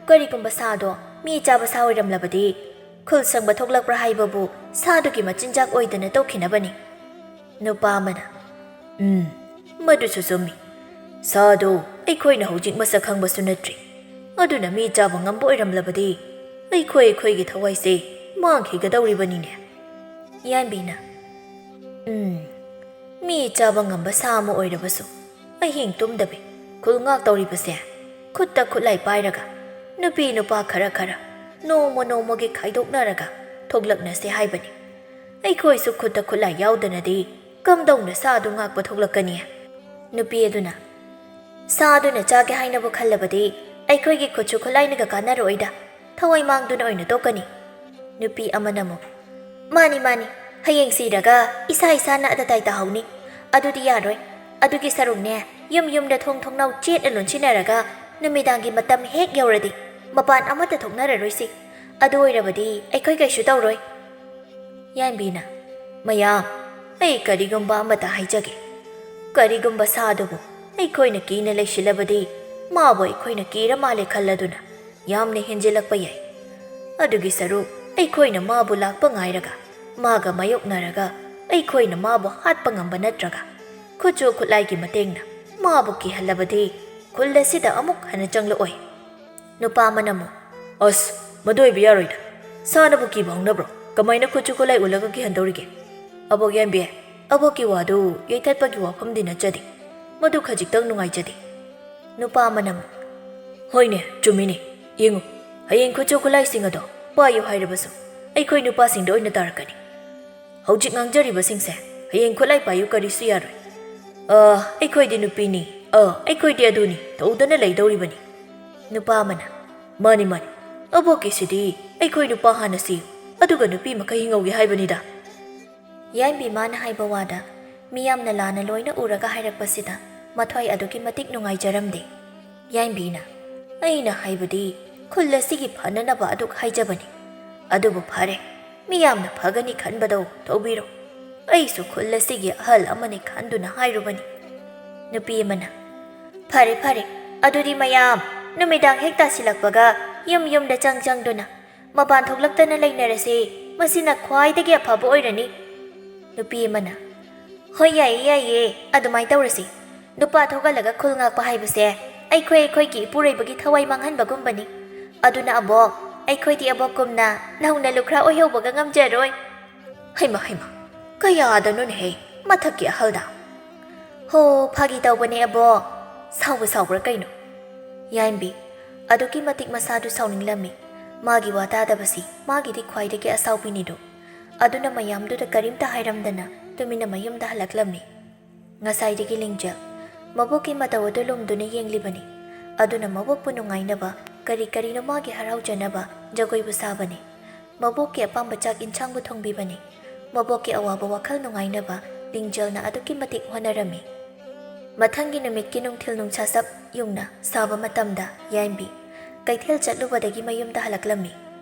ꯀꯔꯤꯒꯨꯝꯕ ꯁꯥꯗꯣ ꯃꯤ ꯆꯥꯕ ꯁꯥ ꯑꯣꯏꯔꯝꯂꯕꯗꯤ ꯈꯨꯜ ꯁꯪꯕ ꯊꯣꯛꯂꯛꯄ꯭ꯔꯥ ꯍꯥꯏꯕꯕꯨ ꯁꯥꯗꯨꯒꯤ ꯃꯆꯤꯟꯖꯥꯛ ꯑꯣꯏꯗꯅ ꯇꯧꯈꯤꯅꯕꯅꯤ꯫" ꯅꯨꯄꯥ ꯑꯃꯅ, "ꯎꯝ, ꯃꯗꯨꯁꯨ ꯆꯨꯝꯃꯤ꯫ ꯁꯥꯗꯨ ꯑꯩꯈꯣꯏꯅ ꯍꯧꯖꯤꯛ ꯃꯁꯛ ꯈꯪꯕꯁꯨ ꯅꯠꯇ꯭ꯔꯤ꯫ ꯑꯗꯨꯅ ꯃꯤ ꯆꯥꯕ ꯉꯝꯕ ꯑꯣꯏꯔꯝꯂꯕꯗꯤ ꯑꯩꯈꯣꯏ ꯑꯩꯈꯣꯏꯒꯤ ꯊꯋꯥꯏꯁꯦ ꯃꯥꯡꯈꯤꯒꯗꯧꯔꯤꯕꯅꯤꯅꯦ꯫" ꯌꯥꯏꯝꯕꯤꯅ, "ꯎꯝ, ꯃꯤ ꯆꯥꯕ ꯉꯝꯕ ꯁꯥ ꯑꯃ ꯑꯣꯏꯔꯕꯁꯨ ꯑꯍꯤꯡ ꯇꯨꯝꯗꯕꯤ ꯈꯨꯜ ꯉꯥꯛꯇꯧꯔꯤꯕꯁꯦ ꯈꯨꯠꯇ ꯈꯨꯠꯂꯥꯏ ꯄꯥꯏꯔꯒ ꯅꯨꯄꯤ ꯅꯨꯄꯥ ꯈꯔ ꯈꯔ ꯅꯣꯡꯃ ꯅꯣꯡꯃꯒꯤ ꯈꯥꯏꯗꯣꯛꯅꯔꯒ ꯊꯣꯛꯂꯛꯅꯁꯦ ꯍꯥꯏꯕꯅꯤ꯫ ꯑꯩꯈꯣꯏꯁꯨ ꯈꯨꯠꯇ ꯈꯨꯠꯂꯥꯏ ꯌꯥꯎꯗꯅꯗꯤ ꯀꯝꯗꯧꯅ ꯁꯥ ꯑꯗꯨ ꯉꯥꯛꯄ ꯊꯣꯛꯂꯛꯀꯅꯤ? ꯅꯨꯄꯤ ꯑꯗꯨꯅ, ꯁꯥ ꯑꯗꯨꯅ ꯆꯥꯒꯦ ꯍꯥꯏꯅꯕꯨ ꯈꯜꯂꯕꯗꯤ ꯑꯩꯈꯣꯏꯒꯤ ꯈꯨꯠꯁꯨ ꯈꯨꯠꯂꯥꯏꯅꯒ ꯀꯥꯟꯅꯔꯣꯏꯗ, ꯊꯋꯥꯏ ꯃꯥꯡꯗꯨꯅ ꯑꯣꯏꯅ ꯇꯣꯛꯀꯅꯤ꯫ ꯅꯨꯄꯤ ꯑꯃꯅ ꯑꯃꯨꯛ, ꯃꯥꯅꯤ, ꯃꯥꯅꯤ, ꯍꯌꯦꯡ ꯁꯤꯔꯒ ꯏꯁꯥ ꯏꯁꯥꯅ ꯑꯇꯇꯥꯏ ꯇꯥꯍꯧꯅꯤ꯫ ꯑꯗꯨꯗꯤ ꯌꯥꯔꯣꯏ꯫ ꯑꯗꯨꯒꯤ ꯁꯔꯨꯛꯅꯦ, ꯌꯨꯝ ꯌꯨꯝꯗ ꯊꯣꯡ ꯊꯣꯡꯅꯥꯎ ꯆꯦꯠꯅ ꯂꯣꯟꯁꯤꯟꯅꯔꯒ ꯅꯨꯃꯤꯗꯥꯡꯒꯤ ꯃꯇꯝ ꯍꯦꯛ ꯌꯧꯔꯗꯤ ꯃꯄꯥꯟ ꯑꯃꯠꯇ ꯊꯣꯛꯅꯔꯔꯣꯏꯁꯤ꯫ ꯑꯗꯨ ꯑꯣꯏꯔꯕꯗꯤ ꯑꯩꯈꯣꯏ ꯀꯩꯁꯨ ꯇꯧꯔꯣꯏ꯫ ꯌꯥꯏꯝꯕꯤꯅ, ꯃꯌꯥꯝ, ꯑꯩ ꯀꯔꯤꯒꯨꯝꯕ ꯑꯃꯇ ꯍꯥꯏꯖꯒꯦ꯫ ꯀꯔꯤꯒꯨꯝꯕ ꯁꯥ ꯑꯗꯨꯕꯨ ꯑꯩꯈꯣꯏꯅ ꯀꯤꯅ ꯂꯩꯁꯤꯜꯂꯕꯗꯤ ꯃꯥꯕꯨ ꯑꯩꯈꯣꯏꯅ ꯀꯤꯔ ꯃꯥꯜꯂꯦ ꯈꯜꯂꯗꯨꯅ ꯌꯥꯝꯅ ꯍꯦꯟꯖꯤꯜꯂꯛꯄ ꯌꯥꯏ꯫ ꯑꯗꯨꯒꯤ ꯁꯔꯨꯛ ꯑꯩꯈꯣꯏꯅ ꯃꯥꯕꯨ ꯂꯥꯛꯄ ꯉꯥꯏꯔꯒ ꯃꯥꯒ ꯃꯥꯌꯣꯛꯅꯔꯒ ꯑꯩꯈꯣꯏꯅ ꯃꯥꯕꯨ ꯍꯥꯠꯄ ꯉꯝꯕ ꯅꯠꯇ꯭ꯔꯒ ꯈꯨꯠꯁꯨ ꯈꯨꯠꯂꯥꯏꯒꯤ ꯃꯇꯦꯡꯅ ꯃꯥꯕꯨ ꯀꯤꯍꯜꯂꯕꯗꯤ ꯈꯨꯜ ꯑꯁꯤꯗ ꯑꯃꯨꯛ ꯍꯟꯅ ꯆꯪꯂꯛꯑꯣꯏ꯫ ꯅꯨꯄꯥ ꯑꯃꯅ ꯑꯃꯨꯛ, ꯑꯁ, ꯃꯗꯨ ꯑꯣꯏꯕ ꯌꯥꯔꯣꯏꯗ꯫ ꯁꯥꯅꯕꯨ ꯀꯤꯕ ꯍꯧꯅꯕ꯭ꯔꯣ? ꯀꯃꯥꯏꯅ ꯈꯨꯠꯁꯨ ꯈꯨꯠꯂꯥꯏ ꯎꯠꯂꯒ ꯀꯤꯍꯟꯗꯧꯔꯤꯒꯦ? ꯑꯕꯣꯛ ꯌꯥꯏꯝꯕꯤ, ꯑꯕꯣꯛꯀꯤ ꯋꯥꯗꯨ ꯌꯩꯊꯠꯄꯒꯤ ꯋꯥꯐꯝꯗꯤ ꯅꯠꯆꯗꯦ꯫ ꯃꯗꯨ ꯈꯖꯤꯛꯇꯪ ꯅꯨꯡꯉꯥꯏꯖꯗꯦ꯫ ꯅꯨꯄꯥ ꯑꯃꯅ ꯑꯃꯨꯛ, ꯍꯣꯏꯅꯦ, ꯆꯨꯝꯃꯤꯅꯦ꯫ ꯌꯦꯡꯉꯨ, ꯍꯌꯦꯡ ꯈꯨꯠꯁꯨ ꯈꯨꯠꯂꯥꯏꯁꯤꯡ ꯑꯗꯣ ꯄꯥꯏꯌꯨ ꯍꯥꯏꯔꯕꯁꯨ ꯑꯩꯈꯣꯏ ꯅꯨꯄꯥꯁꯤꯡꯗ ꯑꯣꯏꯅ ꯇꯥꯔꯛꯀꯅꯤ꯫ ꯍꯧꯖꯤꯛ ꯉꯥꯡꯖꯔꯤꯕꯁꯤꯡꯁꯦ ꯍꯌꯦꯡ ꯈꯨꯠꯂꯥꯏ ꯄꯥꯏꯌꯨ ꯀꯔꯤꯁꯨ ꯌꯥꯔꯣꯏ꯫ ꯑ, ꯑꯩꯈꯣꯏꯗꯤ ꯅꯨꯄꯤꯅꯤ, ꯑ, ꯑꯩꯈꯣꯏꯗꯤ ꯑꯗꯨꯅꯤ, ꯇꯧꯗꯅ ꯂꯩꯗꯧꯔꯤꯕꯅꯤ꯫ ꯅꯨꯄꯥ ꯑꯃꯅ, ꯃꯥꯅꯤ, ꯃꯥꯅꯤ, ꯑꯕꯣꯛꯀꯤꯁꯤꯗꯤ ꯑꯩꯈꯣꯏ ꯅꯨꯄꯥ ꯍꯥꯟꯅ ꯁꯤꯌꯨ, ꯑꯗꯨꯒ ꯅꯨꯄꯤ ꯃꯈꯩ ꯍꯤꯡꯍꯧꯒꯦ ꯍꯥꯏꯕꯅꯤꯗ꯫ ꯌꯥꯏꯝꯕꯤ ꯃꯥꯅ ꯍꯥꯏꯕ ꯋꯥꯗ ꯃꯤꯌꯥꯝꯅ ꯂꯥꯟꯅ ꯂꯣꯏꯅ ꯎꯔꯒ ꯍꯥꯏꯔꯛꯄꯁꯤꯗ ꯃꯊ꯭ꯋꯥꯏ ꯑꯗꯨꯛꯀꯤ ꯃꯇꯤꯛ ꯅꯨꯡꯉꯥꯏꯖꯔꯝꯗꯦ꯫ ꯌꯥꯏꯝꯕꯤꯅ, ꯑꯩꯅ ꯍꯥꯏꯕꯗꯤ ꯈꯨꯜ ꯑꯁꯤꯒꯤ ꯐꯅꯅꯕ ꯑꯗꯨꯛ ꯍꯥꯏꯖꯕꯅꯤ꯫ ꯑꯗꯨꯕꯨ ꯐꯔꯦ, ꯃꯤꯌꯥꯝꯅ ꯐꯒꯅꯤ ꯈꯟꯕꯗꯣ ꯇꯧꯕꯤꯔꯣ꯫ ꯑꯩꯁꯨ ꯈꯨꯜ ꯑꯁꯤꯒꯤ ꯑꯍꯜ ꯑꯃꯅꯤ ꯈꯟꯗꯨꯅ ꯍꯥꯏꯔꯨꯕꯅꯤ꯫ ꯅꯨꯄꯤ ꯑꯃꯅ, ꯐꯔꯦ, ꯐꯔꯦ, ꯑꯗꯨꯗꯤ ꯃꯌꯥꯝ ꯅꯨꯃꯤꯗꯥꯡ ꯍꯦꯛ ꯇꯥꯁꯤꯜꯂꯛꯄꯒ ꯌꯨꯝ ꯌꯨꯝꯗ ꯆꯪ ꯆꯪꯗꯨꯅ ꯃꯄꯥꯟ ꯊꯣꯛꯂꯛꯇꯅ ꯂꯩꯅꯔꯁꯤ, ꯃꯁꯤꯅ ꯈ꯭ꯋꯥꯏꯗꯒꯤ ꯑꯐꯕ ꯑꯣꯏꯔꯅꯤ꯫ ꯅꯨꯄꯤ ꯑꯃꯅ, ꯍꯣꯏ, ꯌꯥꯏꯌꯦ, ꯌꯥꯏꯌꯦ, ꯑꯗꯨꯃꯥꯏ ꯇꯧꯔꯁꯤ꯫ ꯅꯨꯄꯥ ꯊꯣꯛꯍꯜꯂꯒ ꯈꯨꯜ ꯉꯥꯛꯄ ꯍꯥꯏꯕꯁꯦ ꯑꯩꯈꯣꯏ ꯑꯩꯈꯣꯏꯒꯤ ꯏꯄꯨꯔꯣꯏꯕꯒꯤ ꯊꯋꯥꯏ ꯃꯥꯡꯍꯟꯕꯒꯨꯝꯕꯅꯤ꯫ ꯑꯗꯨꯅ ꯑꯕꯣꯛ, ꯑꯩꯈꯣꯏꯗꯤ ꯑꯕꯣꯛꯀꯨꯝꯅ ꯅꯧꯅ ꯂꯨꯈ꯭ꯔꯥ ꯑꯣꯏꯍꯧꯕꯒ ꯉꯝꯖꯔꯣꯏ꯫ ꯍꯩꯃ, ꯍꯩꯃ, ꯀꯌꯥꯗꯅꯣꯅꯦꯍꯦ ꯃꯊꯛꯀꯤ ꯑꯍꯜꯗ? ꯍꯣ, ꯐꯥꯒꯤ ꯇꯧꯕꯅꯦ ꯑꯕꯣꯛ꯫ ꯁꯥꯎꯕ ꯁꯥꯎꯕ꯭ꯔꯥ ꯀꯩꯅꯣ? ꯌꯥꯏꯝꯕꯤ ꯑꯗꯨꯛꯀꯤ ꯃꯇꯤꯛ ꯃꯁꯥꯗꯨ ꯁꯥꯎꯅꯤꯡꯂꯝꯃꯤ꯫ ꯃꯥꯒꯤ ꯋꯥ ꯇꯥꯗꯕꯁꯤ ꯃꯥꯒꯤꯗꯤ ꯈ꯭ꯋꯥꯏꯗꯒꯤ ꯑꯁꯥꯎꯕꯤꯅꯤꯗꯣ꯫ ꯑꯗꯨꯅ ꯃꯌꯥꯝꯗꯨꯗ ꯀꯔꯤꯝꯇ ꯍꯥꯏꯔꯝꯗꯅ ꯇꯨꯃꯤꯟꯅ ꯃꯌꯨꯝꯗ ꯍꯜꯂꯛꯂꯝꯃꯤ꯫ ꯉꯁꯥꯏꯗꯒꯤ ꯂꯤꯡꯖꯦꯜ ꯃꯕꯣꯛꯀꯤ ꯃꯇꯧ ꯑꯗꯨ ꯂꯨꯝꯗꯨꯅ ꯌꯦꯡꯂꯤꯕꯅꯤ꯫ ꯑꯗꯨꯅ ꯃꯕꯣꯛꯄꯨ ꯅꯨꯡꯉꯥꯏꯅꯕ ꯀꯔꯤ ꯀꯔꯤꯅꯣ ꯃꯥꯒꯤ ꯍꯔꯥꯎꯖꯅꯕ ꯖꯒꯣꯏꯕꯨ ꯁꯥꯕꯅꯤ꯫ ꯃꯕꯣꯛꯀꯤ ꯑꯄꯥꯝꯕ ꯆꯥꯛ ꯏꯟꯁꯥꯡꯕꯨ ꯊꯣꯡꯕꯤꯕꯅꯤ꯫ ꯃꯕꯣꯛꯀꯤ ꯑꯋꯥꯕ ꯋꯥꯈꯜ ꯅꯨꯡꯉꯥꯏꯅꯕ ꯂꯤꯡꯖꯦꯜꯅ ꯑꯗꯨꯛꯀꯤ ꯃꯇꯤꯛ ꯍꯣꯠꯅꯔꯝꯃꯤ꯫ ꯃꯊꯪꯒꯤ ꯅꯨꯃꯤꯠꯀꯤ ꯅꯨꯡꯊꯤꯜ ꯅꯨꯡꯁꯥ ꯁꯞ ꯌꯨꯡꯅ ꯁꯥꯕ ꯃꯇꯝꯗ ꯌꯥꯏꯝꯕꯤ ꯀꯩꯊꯦꯜ ꯆꯠꯂꯨꯕꯗꯒꯤ ꯃꯌꯨꯝꯗ ꯍꯜꯂꯛꯂꯝꯃꯤ꯫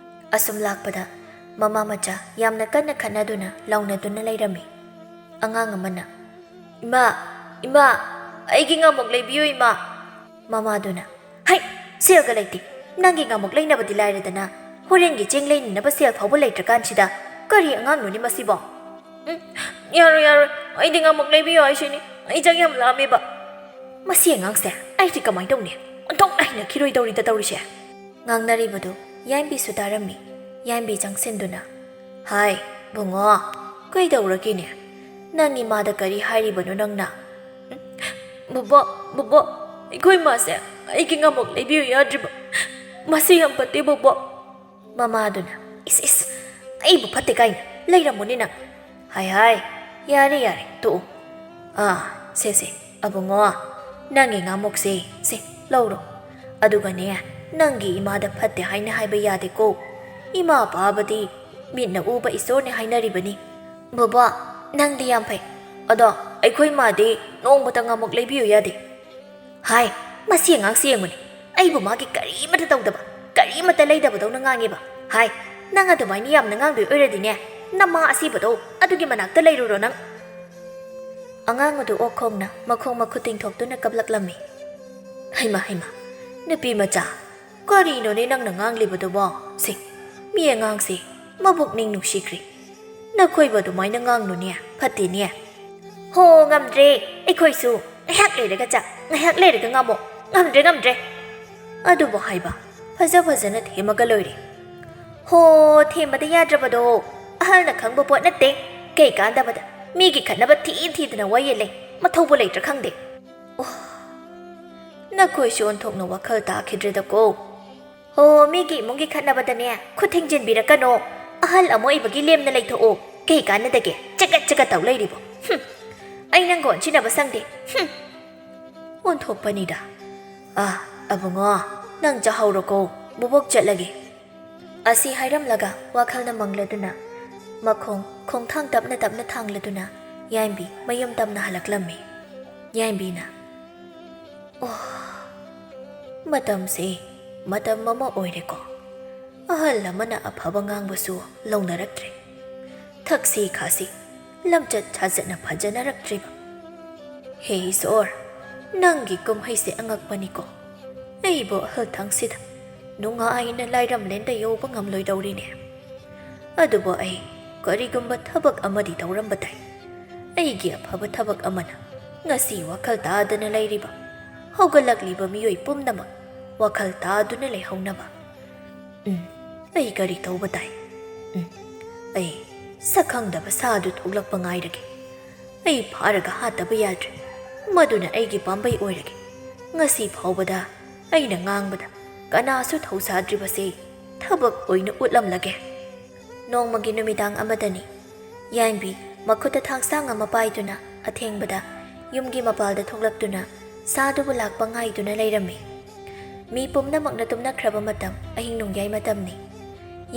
ꯑꯁꯨꯝ ꯂꯥꯛꯄꯗ ꯃꯃꯥ ꯃꯆꯥ ꯌꯥꯝꯅ ꯀꯟꯅ ꯈꯠꯅꯗꯨꯅ ꯂꯥꯎꯅꯗꯨꯅ ꯂꯩꯔꯝꯃꯤ꯫ ꯑꯉꯥꯡ ꯑꯃꯅ, "ꯏꯃꯥ, ꯏꯃꯥ, ꯑꯩꯒꯤ ꯉꯥꯃꯣꯛ ꯂꯩꯕꯤꯌꯨ, ꯏꯃꯥ!" ꯃꯃꯥꯗꯨꯅ, "ꯍꯩ, ꯁꯦꯜꯒ ꯂꯩꯇꯦ꯫ ꯅꯪꯒꯤ ꯉꯥꯃꯣꯛ ꯂꯩꯅꯕꯗꯤ ꯂꯥꯏꯔꯗꯅ, ꯍꯣꯔꯦꯟꯒꯤ ꯆꯦꯡ ꯂꯩꯅꯅꯕ ꯁꯦꯜ ꯐꯥꯎꯕ ꯂꯩꯇ꯭ꯔꯀꯥꯟꯁꯤꯗ ꯀꯔꯤ ꯑꯉꯥꯡꯅꯣꯅꯦ ꯃꯁꯤꯕꯣ? ꯎꯝ, ꯌꯥꯔꯣꯏ, ꯌꯥꯔꯣꯏ, ꯑꯩꯗꯤ ꯉꯥꯃꯣꯛ ꯂꯩꯕꯤꯌꯣ ꯍꯥꯏꯁꯤꯅꯤ꯫ ꯑꯩ ꯆꯥꯛ ꯌꯥꯝ ꯂꯥꯝꯃꯦꯕ꯫ ꯃꯁꯤ ꯑꯉꯥꯡꯁꯦ ꯑꯩꯗꯤ ꯀꯃꯥꯏꯅ ꯇꯧꯅꯤ? ꯑꯣꯟꯊꯣꯛꯅ ꯍꯩꯅꯈꯤꯔꯣꯏꯗꯧꯔꯤꯗ ꯇꯧꯔꯤꯁꯦ!" ꯉꯥꯡꯅꯔꯤꯕꯗꯨ ꯌꯥꯏꯝꯕꯤꯁꯨ ꯇꯥꯔꯝꯃꯤ꯫ ꯌꯥꯏꯝꯕꯤ ꯆꯪꯁꯤꯟꯗꯨꯅ, "ꯍꯥꯏ, ꯕꯨꯡꯉꯣ, ꯀꯩꯗꯧꯔꯒꯦꯅꯦ? ꯅꯪ ꯏꯃꯥꯗ ꯀꯔꯤ ꯍꯥꯏꯔꯤꯕꯅꯣ ꯅꯪꯅ?" "ꯕꯣꯕꯣ, ꯕꯣꯕꯣ, ꯑꯩꯈꯣꯏ ꯏꯃꯥꯁꯦ ꯑꯩꯒꯤ ꯉꯥꯃꯣꯛ ꯂꯩꯕꯤꯌꯨ ꯌꯥꯗ꯭ꯔꯤꯕ꯫ ꯃꯁꯤ ꯌꯥꯝ ꯐꯠꯇꯦ, ꯕꯣꯕꯣ꯫" ꯃꯃꯥꯗꯨꯅ, "ꯏꯁ, ꯏꯁ, ꯑꯩꯕꯨ ꯐꯠꯇꯦ ꯀꯥꯏꯅ ꯂꯩꯔꯝꯃꯨꯅꯦ ꯅꯪ꯫ ꯍꯥꯏ, ꯍꯥꯏ, ꯌꯥꯔꯦ, ꯌꯥꯔꯦ, ꯇꯣꯛꯑꯣ꯫ ꯑꯥ, ꯁꯦ, ꯁꯦ, ꯑꯕꯨꯡꯉꯣ, ꯅꯪꯒꯤ ꯉꯥꯃꯣꯛꯁꯦ, ꯁꯦ, ꯂꯧꯔꯣ꯫ ꯑꯗꯨꯒꯅꯦ, ꯅꯪꯒꯤ ꯏꯃꯥꯗ ꯐꯠꯇꯦ ꯍꯥꯏꯅ ꯍꯥꯏꯕ ꯌꯥꯗꯦꯀꯣ꯫ ꯏꯃꯥ ꯄꯥꯕꯗꯤ ꯃꯤꯠꯅ ꯎꯕ ꯏꯁꯣꯔꯅꯦ ꯍꯥꯏꯅꯔꯤꯕꯅꯤ꯫" "ꯕꯣꯕꯣ, ꯅꯪꯗꯤ ꯌꯥꯝ ꯐꯩ꯫ ꯑꯗꯣ ꯑꯩꯈꯣꯏ ꯃꯥꯗꯤ ꯅꯣꯡꯃꯇ ꯉꯥꯃꯣꯛ ꯂꯩꯕꯤꯌꯨ ꯌꯥꯗꯦ꯫" "ꯍꯥꯏ, ꯃꯁꯤ ꯑꯉꯥꯡꯁꯤ ꯌꯦꯡꯉꯨꯅꯦ, ꯑꯩꯕꯨ ꯃꯥꯒꯤ ꯀꯔꯤꯃꯇ ꯇꯧꯗꯕ, ꯀꯔꯤꯃꯇ ꯂꯩꯗꯕꯗꯧꯅ ꯉꯥꯡꯉꯦꯕ꯫ ꯍꯥꯏ, ꯅꯪ ꯑꯗꯨꯃꯥꯏꯅ ꯌꯥꯝꯅ ꯉꯥꯡꯗꯣꯏ ꯑꯣꯏꯔꯗꯤꯅꯦ, ꯅꯃꯥ ꯑꯁꯤꯕꯗꯣ ꯑꯗꯨꯒꯤ ꯃꯅꯥꯛꯇ ꯂꯩꯔꯨꯔꯣ ꯅꯪ꯫" ꯑꯉꯥꯡ ꯑꯗꯨ ꯑꯣꯛꯈꯣꯡꯅ ꯃꯈꯣꯡ ꯃꯈꯨꯠ ꯇꯤꯡꯊꯣꯛꯇꯨꯅ ꯀꯞꯂꯛꯂꯝꯃꯤ꯫ "ꯍꯩꯃꯥ, ꯍꯩꯃꯥ, ꯅꯨꯄꯤ ꯃꯆꯥ, ꯀꯔꯤꯅꯣꯅꯦ ꯅꯪꯅ ꯉꯥꯡꯂꯤꯕꯗꯨꯕꯣ? ꯁꯤ, ꯃꯤ ꯑꯉꯥꯡꯁꯤ ꯃꯕꯨꯛꯅꯤꯡ ꯅꯨꯡꯁꯤꯈ꯭ꯔꯦ꯫ ꯅꯈꯣꯏꯕꯨ ꯑꯗꯨꯃꯥꯏꯅ ꯉꯥꯡꯅꯨꯅꯦ, ꯐꯠꯇꯦꯅꯦ꯫" "ꯍꯣ, ꯉꯝꯗ꯭ꯔꯦ꯫ ꯑꯩꯈꯣꯏꯁꯨ ꯉꯥꯏꯍꯥꯛ ꯂꯩꯔꯒ ꯆꯥꯛ, ꯉꯥꯏꯍꯥꯛ ꯂꯩꯔꯒ ꯉꯥꯃꯣꯛ꯫ ꯉꯝꯗ꯭ꯔꯦ, ꯉꯝꯗ꯭ꯔꯦ꯫" "ꯑꯗꯨꯕꯨ ꯍꯥꯏꯕ, ꯐꯖ ꯐꯖꯅ ꯊꯦꯝꯃꯒ ꯂꯣꯏꯔꯦ꯫" "ꯍꯣ, ꯊꯦꯝꯕꯗ ꯌꯥꯗ꯭ꯔꯕꯗꯣ꯫ ꯑꯍꯜꯅ ꯈꯪꯕ ꯄꯣꯠ ꯅꯠꯇꯦ꯫ ꯀꯩ ꯀꯥꯟꯗꯕꯗ ꯃꯤꯒꯤ ꯈꯠꯅꯕ ꯊꯤ ꯊꯤꯗꯅ ꯋꯥ ꯌꯦꯜꯂꯦ꯫ ꯃꯊꯧꯕꯨ ꯂꯩꯇ꯭ꯔꯥ ꯈꯪꯗꯦ꯫" ꯑꯣ, ꯅꯈꯣꯏꯁꯨ ꯑꯣꯟꯊꯣꯛꯅ ꯋꯥꯈꯜ ꯇꯥꯈꯤꯗ꯭ꯔꯦꯗꯀꯣ꯫ "ꯍꯣ, ꯃꯤꯒꯤ ꯏꯃꯨꯡꯒꯤ ꯈꯠꯅꯕꯗꯅꯦ ꯈꯨꯠ ꯊꯤꯡꯖꯤꯟꯕꯤꯔꯛꯀꯅꯣ꯫ ꯑꯍꯜ ꯑꯃ ꯑꯣꯏꯕꯒꯤ ꯂꯦꯝꯅ ꯂꯩꯊꯣꯛꯑꯣ꯫ ꯀꯩ ꯀꯥꯟꯅꯗꯒꯦ ꯆꯒꯠ ꯆꯒꯠ ꯇꯧ ꯂꯩꯔꯤꯕꯣ? ꯍꯨꯝ꯫ ꯑꯩ ꯅꯪꯒ ꯑꯣꯟꯁꯤꯟꯅꯕ ꯁꯪꯗꯦ꯫ ꯍꯨꯝ꯫ ꯑꯣꯟꯊꯣꯛꯄꯅꯤꯗ꯫ ꯑꯥ, ꯑꯕꯨꯡꯉꯣ, ꯅꯪ ꯆꯥꯍꯧꯔꯣꯀꯣ, ꯕꯣꯕꯣꯛ ꯆꯠꯂꯒꯦ꯫ ꯑꯁꯤ ꯍꯥꯏꯔꯝꯂꯒ ꯋꯥꯈꯜꯅ ꯃꯪꯂꯗꯨꯅ ꯃꯈꯣꯡ ꯈꯣꯡꯊꯥꯡ ꯇꯞꯅ ꯇꯞꯅ ꯊꯥꯡꯂꯗꯨꯅ ꯌꯥꯏꯝꯕꯤ ꯃꯌꯨꯝ ꯇꯝꯅ ꯍꯜꯂꯛꯂꯝꯃꯤ꯫ ꯌꯥꯏꯝꯕꯤꯅ, ꯑꯣ, ꯃꯇꯝꯁꯦ ꯃꯇꯝ ꯑꯃ ꯑꯣꯏꯔꯦꯀꯣ꯫ ꯑꯍꯜ ꯑꯃꯅ ꯑꯐꯕ ꯉꯥꯡꯕꯁꯨ ꯂꯧꯅꯔꯛꯇ꯭ꯔꯦ꯫ ꯊꯛꯁꯤ ꯈꯥꯁꯤ, ꯂꯝꯆꯠ ꯁꯥꯖꯠꯅ ꯐꯖꯅꯔꯛꯇ꯭ꯔꯤꯕ꯫ ꯍꯦ ꯏꯁꯣꯔ, ꯅꯪꯒꯤ ꯀꯨꯝꯍꯩꯁꯦ ꯑꯉꯛꯄꯅꯤꯀꯣ꯫ ꯑꯩꯕꯨ ꯑꯍꯜ ꯊꯥꯡꯁꯤꯗ ꯅꯨꯡꯉꯥꯏꯅ ꯂꯥꯏꯔꯝꯂꯦꯟꯗ ꯌꯧꯕ ꯉꯝꯂꯣꯏꯗꯧꯔꯤꯅꯦ꯫ ꯑꯗꯨꯕꯨ ꯑꯩ ꯀꯔꯤꯒꯨꯝꯕ ꯊꯕꯛ ꯑꯃꯗꯤ ꯇꯧꯔꯝꯕ ꯇꯥꯏ꯫ ꯑꯩꯒꯤ ꯑꯐꯕ ꯊꯕꯛ ꯑꯃꯅ ꯉꯁꯤ ꯋꯥꯈꯜ ꯇꯥꯗꯅ ꯂꯩꯔꯤꯕ ꯍꯧꯒꯠꯂꯛꯂꯤꯕ ꯃꯤꯑꯣꯏ ꯄꯨꯝꯅꯃꯛ ꯋꯥꯈꯜ ꯇꯥꯗꯨꯅ ꯂꯩꯍꯧꯅꯕ꯫ ꯎꯝ, ꯑꯩ ꯀꯔꯤ ꯇꯧꯕ ꯇꯥꯏ? ꯎꯝ, ꯑꯩ ꯁꯛꯈꯪꯗꯕ ꯁꯥꯗꯨ ꯊꯣꯛꯂꯛꯄ ꯉꯥꯏꯔꯒꯦ꯫ ꯑꯩ ꯐꯥꯔꯒ ꯍꯥꯠꯇꯕ ꯌꯥꯗ꯭ꯔꯦ꯫ ꯃꯗꯨꯅ ꯑꯩꯒꯤ ꯄꯥꯝꯕꯩ ꯑꯣꯏꯔꯒꯦ꯫ ꯉꯁꯤ ꯐꯥꯎꯕꯗ ꯑꯩꯅ ꯉꯥꯡꯕꯗ ꯀꯅꯥꯁꯨ ꯊꯧꯁꯥꯗ꯭ꯔꯤꯕꯁꯦ ꯊꯕꯛ ꯑꯣꯏꯅ ꯎꯠꯂꯝꯂꯒꯦ꯫ ꯅꯣꯡꯃꯒꯤ ꯅꯨꯃꯤꯗꯥꯡ ꯑꯃꯗꯅꯤ꯫ ꯌꯥꯏꯝꯕꯤ ꯃꯈꯨꯠꯇ ꯊꯥꯡꯁꯥꯡ ꯑꯃ ꯄꯥꯏꯗꯨꯅ ꯑꯊꯦꯡꯕꯗ ꯌꯨꯝꯒꯤ ꯃꯄꯥꯜꯗ ꯊꯣꯛꯂꯛꯇꯨꯅ ꯁꯥꯗꯨꯕꯨ ꯂꯥꯛꯄ ꯉꯥꯏꯗꯨꯅ ꯂꯩꯔꯝꯃꯤ꯫ ꯃꯤ ꯄꯨꯝꯅꯃꯛꯅ ꯇꯨꯝꯅꯈ꯭ꯔꯕ ꯃꯇꯝ, ꯑꯍꯤꯡ ꯅꯣꯡꯌꯥꯏ ꯃꯇꯝꯅꯤ꯫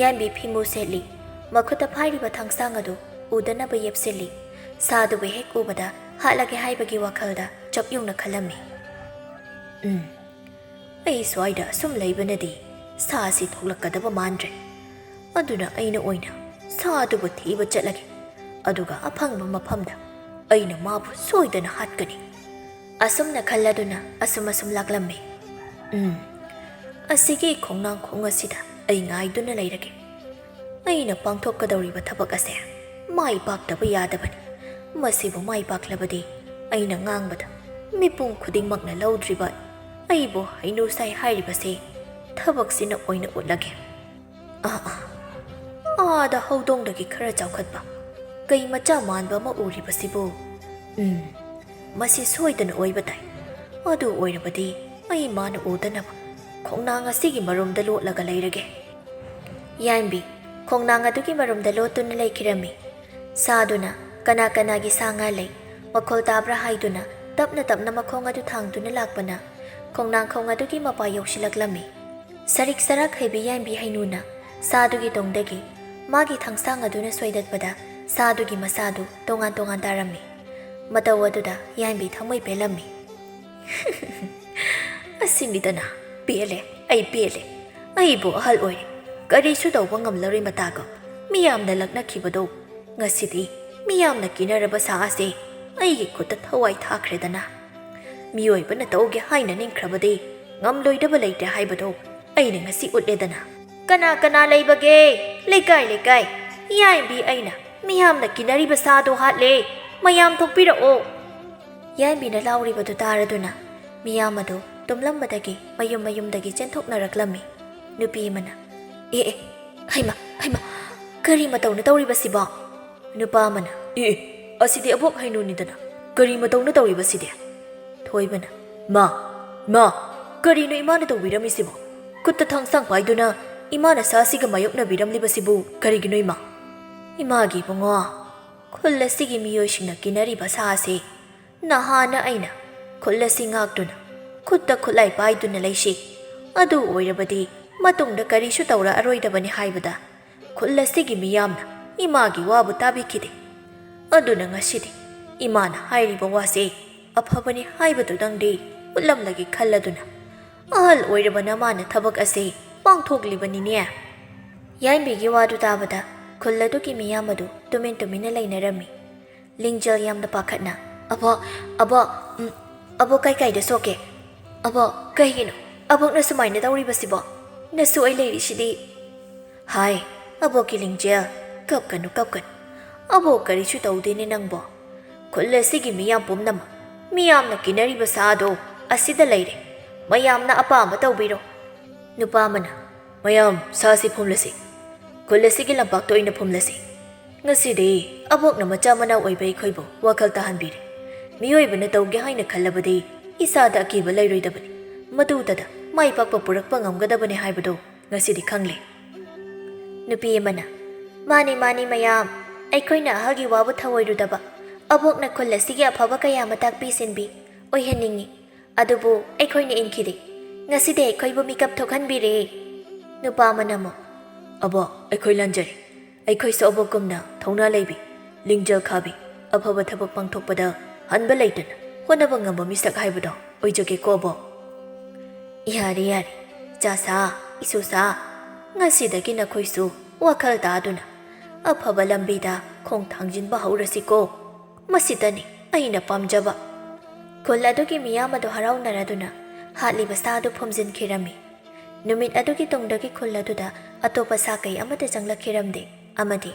ꯌꯥꯏꯝꯕꯤ ꯐꯤꯃꯨ ꯁꯦꯠꯂꯤ꯫ ꯃꯈꯨꯠꯇ ꯄꯥꯏꯔꯤꯕ ꯊꯥꯡꯁꯥꯡ ꯑꯗꯨ ꯎꯗꯅꯕ ꯌꯦꯞꯁꯤꯜꯂꯤ꯫ ꯁꯥꯗꯨꯕꯨ ꯍꯦꯛ ꯎꯕꯗ ꯍꯥꯠꯂꯒꯦ ꯍꯥꯏꯕꯒꯤ ꯋꯥꯈꯜꯗ ꯆꯞ ꯌꯨꯡꯅ ꯈꯜꯂꯝꯃꯤ꯫ ꯎꯝ, ꯑꯩ ꯁ꯭ꯋꯥꯏꯗ ꯑꯁꯨꯝ ꯂꯩꯕꯅꯗꯤ ꯁꯥꯁꯤ ꯊꯣꯛꯂꯛꯀꯗꯕ ꯃꯥꯟꯗ꯭ꯔꯦ꯫ ꯑꯗꯨꯅ ꯑꯩꯅ ꯑꯣꯏꯅ ꯁꯥꯗꯨꯕꯨ ꯊꯤꯕ ꯆꯠꯂꯒꯦ꯫ ꯑꯗꯨꯒ ꯑꯐꯪꯕ ꯃꯐꯝꯗ ꯑꯩꯅ ꯃꯥꯕꯨ ꯁꯣꯏꯗꯅ ꯍꯥꯠꯀꯅꯤ꯫ ꯑꯁꯨꯝꯅ ꯈꯜꯂꯗꯨꯅ ꯑꯁꯨꯝ ꯑꯁꯨꯝ ꯂꯥꯛꯂꯝꯃꯤ꯫ ꯎꯝ, ꯑꯁꯤꯒꯤ ꯈꯣꯡꯅꯥꯡꯈꯣꯡ ꯑꯁꯤꯗ ꯑꯩ ꯉꯥꯏꯗꯨꯅ ꯂꯩꯔꯒꯦ꯫ ꯑꯩꯅ ꯄꯥꯡꯊꯣꯛꯀꯗꯧꯔꯤꯕ ꯊꯕꯛ ꯑꯁꯦ ꯃꯥꯏ ꯄꯥꯛꯇꯕ ꯌꯥꯗꯕꯅꯤ꯫ ꯃꯁꯤꯕꯨ ꯃꯥꯏ ꯄꯥꯛꯂꯕꯗꯤ ꯑꯩꯅ ꯉꯥꯡꯕꯗ ꯃꯤꯄꯨꯝ ꯈꯨꯗꯤꯡꯃꯛꯅ ꯂꯧꯗ꯭ꯔꯤꯕ ꯑꯩꯕꯨ ꯍꯩꯅꯨ ꯁꯥꯏ ꯍꯥꯏꯔꯤꯕꯁꯦ ꯊꯕꯛꯁꯤꯅ ꯑꯣꯏꯅ ꯎꯠꯂꯒꯦ꯫ ꯑꯥ, ꯑꯥ, ꯑꯥꯗ ꯍꯧꯗꯣꯡꯗꯒꯤ ꯈꯔ ꯆꯥꯎꯈꯠꯄ ꯀꯩ ꯃꯆꯥ ꯃꯥꯟꯕ ꯑꯃ ꯎꯔꯤꯕꯁꯤꯕꯨ? ꯎꯝ, ꯃꯁꯤ ꯁꯣꯏꯗꯅ ꯑꯣꯏꯕ ꯇꯥꯏ꯫ ꯑꯗꯨ ꯑꯣꯏꯔꯕꯗꯤ ꯑꯩ ꯃꯥꯅ ꯎꯗꯅꯕ ꯈꯣꯡꯅꯥꯡ ꯑꯁꯤꯒꯤ ꯃꯔꯨꯝꯗ ꯂꯣꯠꯂꯒ ꯂꯩꯔꯒꯦ꯫ ꯌꯥꯏꯝꯕꯤ ꯈꯣꯡꯅꯥꯡ ꯑꯗꯨꯒꯤ ꯃꯔꯨꯝꯗ ꯂꯣꯠꯇꯨꯅ ꯂꯩꯈꯤꯔꯝꯃꯤ꯫ ꯁꯥꯗꯨꯅ ꯀꯅꯥ ꯀꯅꯥꯒꯤ ꯁꯥ ꯉꯥ ꯂꯩ, ꯃꯈꯣꯜ ꯇꯥꯕ꯭ꯔꯥ ꯍꯥꯏꯗꯨꯅ ꯇꯞꯅ ꯇꯞꯅ ꯃꯈꯣꯡ ꯑꯗꯨ ꯊꯥꯡꯗꯨꯅ ꯂꯥꯛꯄꯅ ꯈꯣꯡꯅꯥꯡꯈꯣꯡ ꯑꯗꯨꯒꯤ ꯃꯄꯥ ꯌꯧꯁꯤꯜꯂꯛꯂꯝꯃꯤ꯫ ꯁꯔꯤꯛ ꯁꯔꯥꯛ ꯍꯩꯕꯤ ꯌꯥꯏꯝꯕꯤ ꯍꯩꯅꯨꯅ ꯁꯥꯗꯨꯒꯤ ꯇꯣꯡꯗꯒꯤ ꯃꯥꯒꯤ ꯊꯥꯡꯁꯥꯡ ꯑꯗꯨꯅ ꯁꯣꯏꯗꯠꯄꯗ ꯁꯥꯗꯨꯒꯤ ꯃꯁꯥꯗꯨ ꯇꯣꯉꯥꯟ ꯇꯣꯉꯥꯟ ꯇꯥꯔꯝꯃꯤ꯫ ꯃꯇꯧ ꯑꯗꯨꯗ ꯌꯥꯏꯝꯕꯤ ꯊꯃꯣꯏ ꯄꯦꯜꯂꯝꯃꯤ꯫ "ꯑꯁꯤꯅꯤꯗꯅ, ꯄꯦꯜꯂꯦ, ꯑꯩ ꯄꯦꯜꯂꯦ꯫ ꯑꯩꯕꯨ ꯑꯍꯜ ꯑꯣꯏꯔꯦ, ꯀꯔꯤꯁꯨ ꯇꯧꯕ ꯉꯝꯂꯔꯣꯏ ꯃꯇꯥꯒꯨꯝ ꯃꯤꯌꯥꯝꯅ ꯂꯛꯅꯈꯤꯕꯗꯣ꯫ ꯉꯁꯤꯗꯤ ꯃꯤꯌꯥꯝꯅ ꯀꯤꯅꯔꯕ ꯁꯥ ꯑꯁꯦ ꯑꯩꯒꯤ ꯈꯨꯠꯇ ꯊꯋꯥꯏ ꯊꯥꯈ꯭ꯔꯦꯗꯅ꯫ ꯃꯤꯑꯣꯏꯕꯅ ꯇꯧꯒꯦ ꯍꯥꯏꯅ ꯅꯤꯡꯈ꯭ꯔꯕꯗꯤ ꯉꯝꯂꯣꯏꯗꯕ ꯂꯩꯇꯦ ꯍꯥꯏꯕꯗꯣ ꯑꯩꯅ ꯉꯁꯤ ꯎꯠꯂꯦꯗꯅ꯫ ꯀꯅꯥ ꯀꯅꯥ ꯂꯩꯕꯒꯦ? ꯂꯩꯀꯥꯏ ꯂꯩꯀꯥꯏ, ꯌꯥꯏꯝꯕꯤ ꯑꯩꯅ ꯃꯤꯌꯥꯝꯅ ꯀꯤꯅꯔꯤꯕ ꯁꯥꯗꯣ ꯍꯥꯠꯂꯦ, ꯃꯌꯥꯝ ꯊꯣꯛꯄꯤꯔꯛꯑꯣ!" ꯌꯥꯏꯝꯕꯤꯅ ꯂꯥꯎꯔꯤꯕꯗꯨ ꯇꯥꯔꯗꯨꯅ ꯃꯤꯌꯥꯝ ꯑꯗꯨ ꯇꯨꯝꯂꯝꯕꯗꯒꯤ ꯃꯌꯨꯝ ꯃꯌꯨꯝꯗꯒꯤ ꯆꯦꯟꯊꯣꯛꯅꯔꯛꯂꯝꯃꯤ꯫ ꯅꯨꯄꯤ ꯑꯃꯅ, "ꯑꯦ ꯑꯦ, ꯍꯩꯃ ꯍꯩꯃ, ꯀꯔꯤ ꯃꯇꯧꯅ ꯇꯧꯔꯤꯕꯁꯤꯕꯣ?" ꯅꯨꯄꯥ ꯑꯃꯅ, "ꯑꯦ ꯑꯦ, ꯑꯁꯤꯗꯤ ꯑꯕꯣꯛ ꯍꯩꯅꯨꯅꯤꯗꯅ, ꯀꯔꯤ ꯃꯇꯧꯅ ꯇꯧꯔꯤꯕꯁꯤꯗꯤ?" ꯊꯣꯏꯕꯅ, "ꯃꯥ, ꯃꯥ, ꯀꯔꯤꯅꯣ ꯏꯃꯥꯅ ꯇꯧꯕꯤꯔꯝꯃꯤꯁꯤꯕꯣ? ꯈꯨꯠꯇ ꯊꯥꯡꯁꯥꯡ ꯄꯥꯏꯗꯨꯅ ꯏꯃꯥꯅ ꯁꯥ ꯑꯁꯤꯒ ꯃꯥꯌꯣꯛꯅꯕꯤꯔꯝꯂꯤꯕꯁꯤꯕꯨ ꯀꯔꯤꯒꯤꯅꯣ ꯏꯃꯥ?" "ꯏꯃꯥꯒꯤ ꯏꯕꯨꯡꯉꯣ, ꯈꯨꯜ ꯑꯁꯤꯒꯤ ꯃꯤꯑꯣꯏꯁꯤꯡꯅ ꯀꯤꯅꯔꯤꯕ ꯁꯥ ꯑꯁꯤ ꯅꯍꯥꯟꯅ ꯑꯩꯅ ꯈꯨꯜ ꯑꯁꯤ ꯉꯥꯛꯇꯨꯅ ꯈꯨꯠꯇ ꯈꯨꯠꯂꯥꯏ ꯄꯥꯏꯗꯨꯅ ꯂꯩꯁꯤ꯫ ꯑꯗꯨ ꯑꯣꯏꯔꯕꯗꯤ ꯃꯇꯨꯡꯗ ꯀꯔꯤꯁꯨ ꯇꯧꯔꯛꯑꯔꯣꯏꯗꯕꯅꯤ ꯍꯥꯏꯕꯗ ꯈꯨꯜ ꯑꯁꯤꯒꯤ ꯃꯤꯌꯥꯝꯅ ꯏꯃꯥꯒꯤ ꯋꯥꯕꯨ ꯇꯥꯕꯤꯈꯤꯗꯦ꯫ ꯑꯗꯨꯅ ꯉꯁꯤꯗꯤ ꯏꯃꯥꯅ ꯍꯥꯏꯔꯤꯕ ꯋꯥꯁꯦ ꯑꯐꯕꯅꯤ ꯍꯥꯏꯕꯗꯨꯗꯪꯗꯤ ꯎꯠꯂꯝꯂꯒꯦ ꯈꯜꯂꯗꯨꯅ ꯑꯍꯜ ꯑꯣꯏꯔꯕ ꯅꯃꯥꯅ ꯊꯕꯛ ꯑꯁꯦ ꯄꯥꯡꯊꯣꯛꯂꯤꯕꯅꯤꯅꯦ꯫" ꯌꯥꯏꯝꯕꯤꯒꯤ ꯋꯥꯗꯨ ꯇꯥꯕꯗ ꯈꯨꯜ ꯑꯗꯨꯒꯤ ꯃꯤꯌꯥꯝ ꯑꯗꯨ ꯇꯨꯃꯤꯟ ꯇꯨꯃꯤꯟꯅ ꯂꯩꯅꯔꯝꯃꯤ꯫ ꯂꯤꯡꯖꯦꯜ ꯌꯥꯝꯅ ꯄꯥꯈꯠꯅ, "ꯑꯕꯣꯛ, ꯑꯕꯣꯛ, ꯎꯝ, ꯑꯕꯣꯛ ꯀꯥꯏ ꯀꯥꯏꯗ ꯁꯣꯛꯀꯦ? ꯑꯕꯣꯛ, ꯀꯩꯒꯤꯅꯣ ꯑꯕꯣꯛꯅ ꯁꯨꯃꯥꯏꯅ ꯇꯧꯔꯤꯕꯁꯤꯕꯣ? ꯅꯁꯨ ꯑꯩ ꯂꯩꯔꯤꯁꯤꯗꯤ꯫" "ꯍꯥꯏ, ꯑꯕꯣꯛꯀꯤ ꯂꯤꯡꯖꯦꯜ, ꯀꯞꯀꯅꯨ, ꯀꯞꯀꯅꯨ꯫ ꯑꯕꯣꯛ ꯀꯔꯤꯁꯨ ꯇꯧꯗꯦꯅꯦ ꯅꯪꯕꯣ꯫ ꯈꯨꯜ ꯑꯁꯤꯒꯤ ꯃꯤꯌꯥꯝ ꯄꯨꯝꯅꯃꯛ, ꯃꯤꯌꯥꯝꯅ ꯀꯤꯅꯔꯤꯕ ꯁꯥꯗꯣ ꯑꯁꯤꯗ ꯂꯩꯔꯦ꯫ ꯃꯌꯥꯝꯅ ꯑꯄꯥꯝꯕ ꯇꯧꯕꯤꯔꯣ꯫" ꯅꯨꯄꯥ ꯑꯃꯅ, "ꯃꯌꯥꯝ, ꯁꯥ ꯑꯁꯤ ꯐꯨꯝꯂꯁꯤ꯫ ꯈꯨꯜ ꯑꯁꯤꯒꯤ ꯂꯝꯄꯥꯛꯇ ꯑꯣꯏꯅ ꯐꯨꯝꯂꯁꯤ꯫ ꯉꯁꯤꯗꯤ ꯑꯕꯣꯛꯅ ꯃꯆꯥ ꯃꯅꯥꯎ ꯑꯣꯏꯕ ꯑꯩꯈꯣꯏꯕꯨ ꯋꯥꯈꯜ ꯇꯥꯍꯟꯕꯤꯔꯦ꯫ ꯃꯤꯑꯣꯏꯕꯅ ꯇꯧꯒꯦ ꯍꯥꯏꯅ ꯈꯜꯂꯕꯗꯤ ꯏꯁꯥꯗ ꯑꯀꯤꯕ ꯂꯩꯔꯣꯏꯗꯕꯅꯤ꯫ ꯃꯗꯨꯗꯇ ꯃꯥꯏ ꯄꯥꯛꯄ ꯄꯨꯔꯛꯄ ꯉꯝꯒꯗꯕꯅꯤ ꯍꯥꯏꯕꯗꯨ ꯉꯁꯤꯗꯤ ꯈꯪꯂꯦ꯫" ꯅꯨꯄꯤ ꯑꯃꯅ, "ꯃꯥꯅꯤ, ꯃꯥꯅꯤ ꯃꯌꯥꯝ, ꯑꯩꯈꯣꯏꯅ ꯑꯍꯜꯒꯤ ꯋꯥꯕꯨ ꯊꯧꯑꯣꯏꯔꯨꯗꯕ꯫ ꯑꯕꯣꯛꯅ ꯈꯨꯜ ꯑꯁꯤꯒꯤ ꯑꯐꯕ ꯀꯌꯥ ꯑꯃ ꯇꯥꯛꯄꯤ ꯁꯤꯟꯕꯤ ꯑꯣꯏꯍꯟꯅꯤꯡꯏ, ꯑꯗꯨꯕꯨ ꯑꯩꯈꯣꯏꯅ ꯏꯟꯈꯤꯗꯦ꯫ ꯉꯁꯤꯗꯤ ꯑꯩꯈꯣꯏꯕꯨ ꯃꯤꯀꯞ ꯊꯣꯛꯍꯟꯕꯤꯔꯦ꯫" ꯅꯨꯄꯥ ꯑꯃꯅ ꯑꯃꯨꯛ, "ꯑꯕꯣꯛ, ꯑꯩꯈꯣꯏ ꯂꯥꯟꯖꯔꯦ꯫ ꯑꯩꯈꯣꯏꯁꯨ ꯑꯕꯣꯛꯀꯨꯝꯅ ꯊꯧꯅꯥ ꯂꯩꯕꯤ, ꯂꯤꯡꯖꯦꯜ ꯈꯥꯕꯤ, ꯑꯐꯕ ꯊꯕꯛ ꯄꯥꯡꯊꯣꯛꯄꯗ ꯍꯟꯕ ꯂꯩꯇꯅ ꯍꯣꯠꯅꯕ ꯉꯝꯕ ꯃꯤꯁꯛ ꯍꯥꯏꯕꯗꯣ ꯑꯣꯏꯖꯒꯦꯀꯣ ꯑꯕꯣꯛ꯫" "ꯌꯥꯔꯦ, ꯌꯥꯔꯦ, ꯏꯆꯥꯁꯥ, ꯏꯁꯨꯁꯥ, ꯉꯁꯤꯗꯒꯤ ꯅꯈꯣꯏꯁꯨ ꯋꯥꯈꯜ ꯇꯥꯗꯨꯅ ꯑꯐꯕ ꯂꯝꯕꯤꯗ ꯈꯣꯡ ꯊꯥꯡꯖꯤꯟꯕ ꯍꯧꯔꯁꯤꯀꯣ꯫ ꯃꯁꯤꯗꯅꯤ ꯑꯩꯅ ꯄꯥꯝꯖꯕ꯫" ꯈꯨꯜ ꯑꯗꯨꯒꯤ ꯃꯤꯌꯥꯝ ꯑꯗꯨ ꯍꯔꯥꯎꯅꯔꯗꯨꯅ ꯍꯥꯠꯂꯤꯕ ꯁꯥ ꯑꯗꯨ ꯐꯨꯝꯖꯤꯟꯈꯤꯔꯝꯃꯤ꯫ ꯅꯨꯃꯤꯠ ꯑꯗꯨꯒꯤ ꯇꯨꯡꯗꯒꯤ ꯈꯨꯜ ꯑꯗꯨꯗ ꯑꯇꯣꯞꯄ ꯁꯥ ꯀꯩ ꯑꯃꯠꯇ ꯆꯪꯂꯛꯈꯤꯔꯝꯗꯦ, ꯑꯃꯗꯤ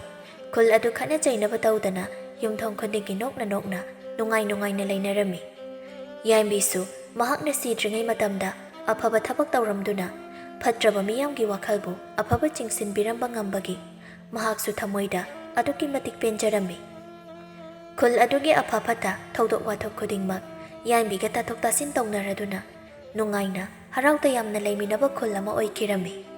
ꯈꯨꯜ ꯑꯗꯨ ꯈꯠꯅ ꯆꯩꯅꯕ ꯇꯧꯗꯅ ꯌꯨꯝꯊꯣꯡ ꯈꯨꯗꯤꯡꯒꯤ ꯅꯣꯛꯅ ꯅꯣꯛꯅ ꯅꯨꯡꯉꯥꯏ ꯅꯨꯡꯉꯥꯏꯅ ꯂꯩꯅꯔꯝꯃꯤ꯫ ꯌꯥꯏꯝꯕꯤꯁꯨ ꯃꯍꯥꯛꯅ ꯁꯤꯗ꯭ꯔꯤꯉꯩ ꯃꯇꯝꯗ ꯑꯐꯕ ꯊꯕꯛ ꯇꯧꯔꯝꯗꯨꯅ ꯐꯠꯇ꯭ꯔꯕ ꯃꯤꯌꯥꯝꯒꯤ ꯋꯥꯈꯜꯕꯨ ꯑꯐꯕ ꯆꯤꯡꯁꯤꯟꯕꯤꯔꯝꯕ ꯉꯝꯕꯒꯤ ꯃꯍꯥꯛꯁꯨ ꯊꯃꯣꯏꯗ ꯑꯗꯨꯛꯀꯤ ꯃꯇꯤꯛ ꯄꯦꯟꯖꯔꯝꯃꯤ꯫ ꯈꯨꯜ ꯑꯗꯨꯒꯤ ꯑꯐ ꯐꯠꯇ ꯊꯧꯗꯣꯛ ꯋꯥꯊꯣꯛ ꯈꯨꯗꯤꯡꯃꯛ ꯌꯥꯏꯝꯕꯤꯒ ꯇꯥꯊꯣꯛ ꯇꯥꯁꯤꯟ ꯇꯧꯅꯔꯗꯨꯅ ꯅꯨꯡꯉꯥꯏꯅ ꯍꯔꯥꯎ ꯇꯌꯥꯝꯅ ꯂꯩꯃꯤꯟꯅꯕ ꯈꯨꯜ ꯑꯃ ꯑꯣꯏꯈꯤꯔꯝꯃꯤ꯫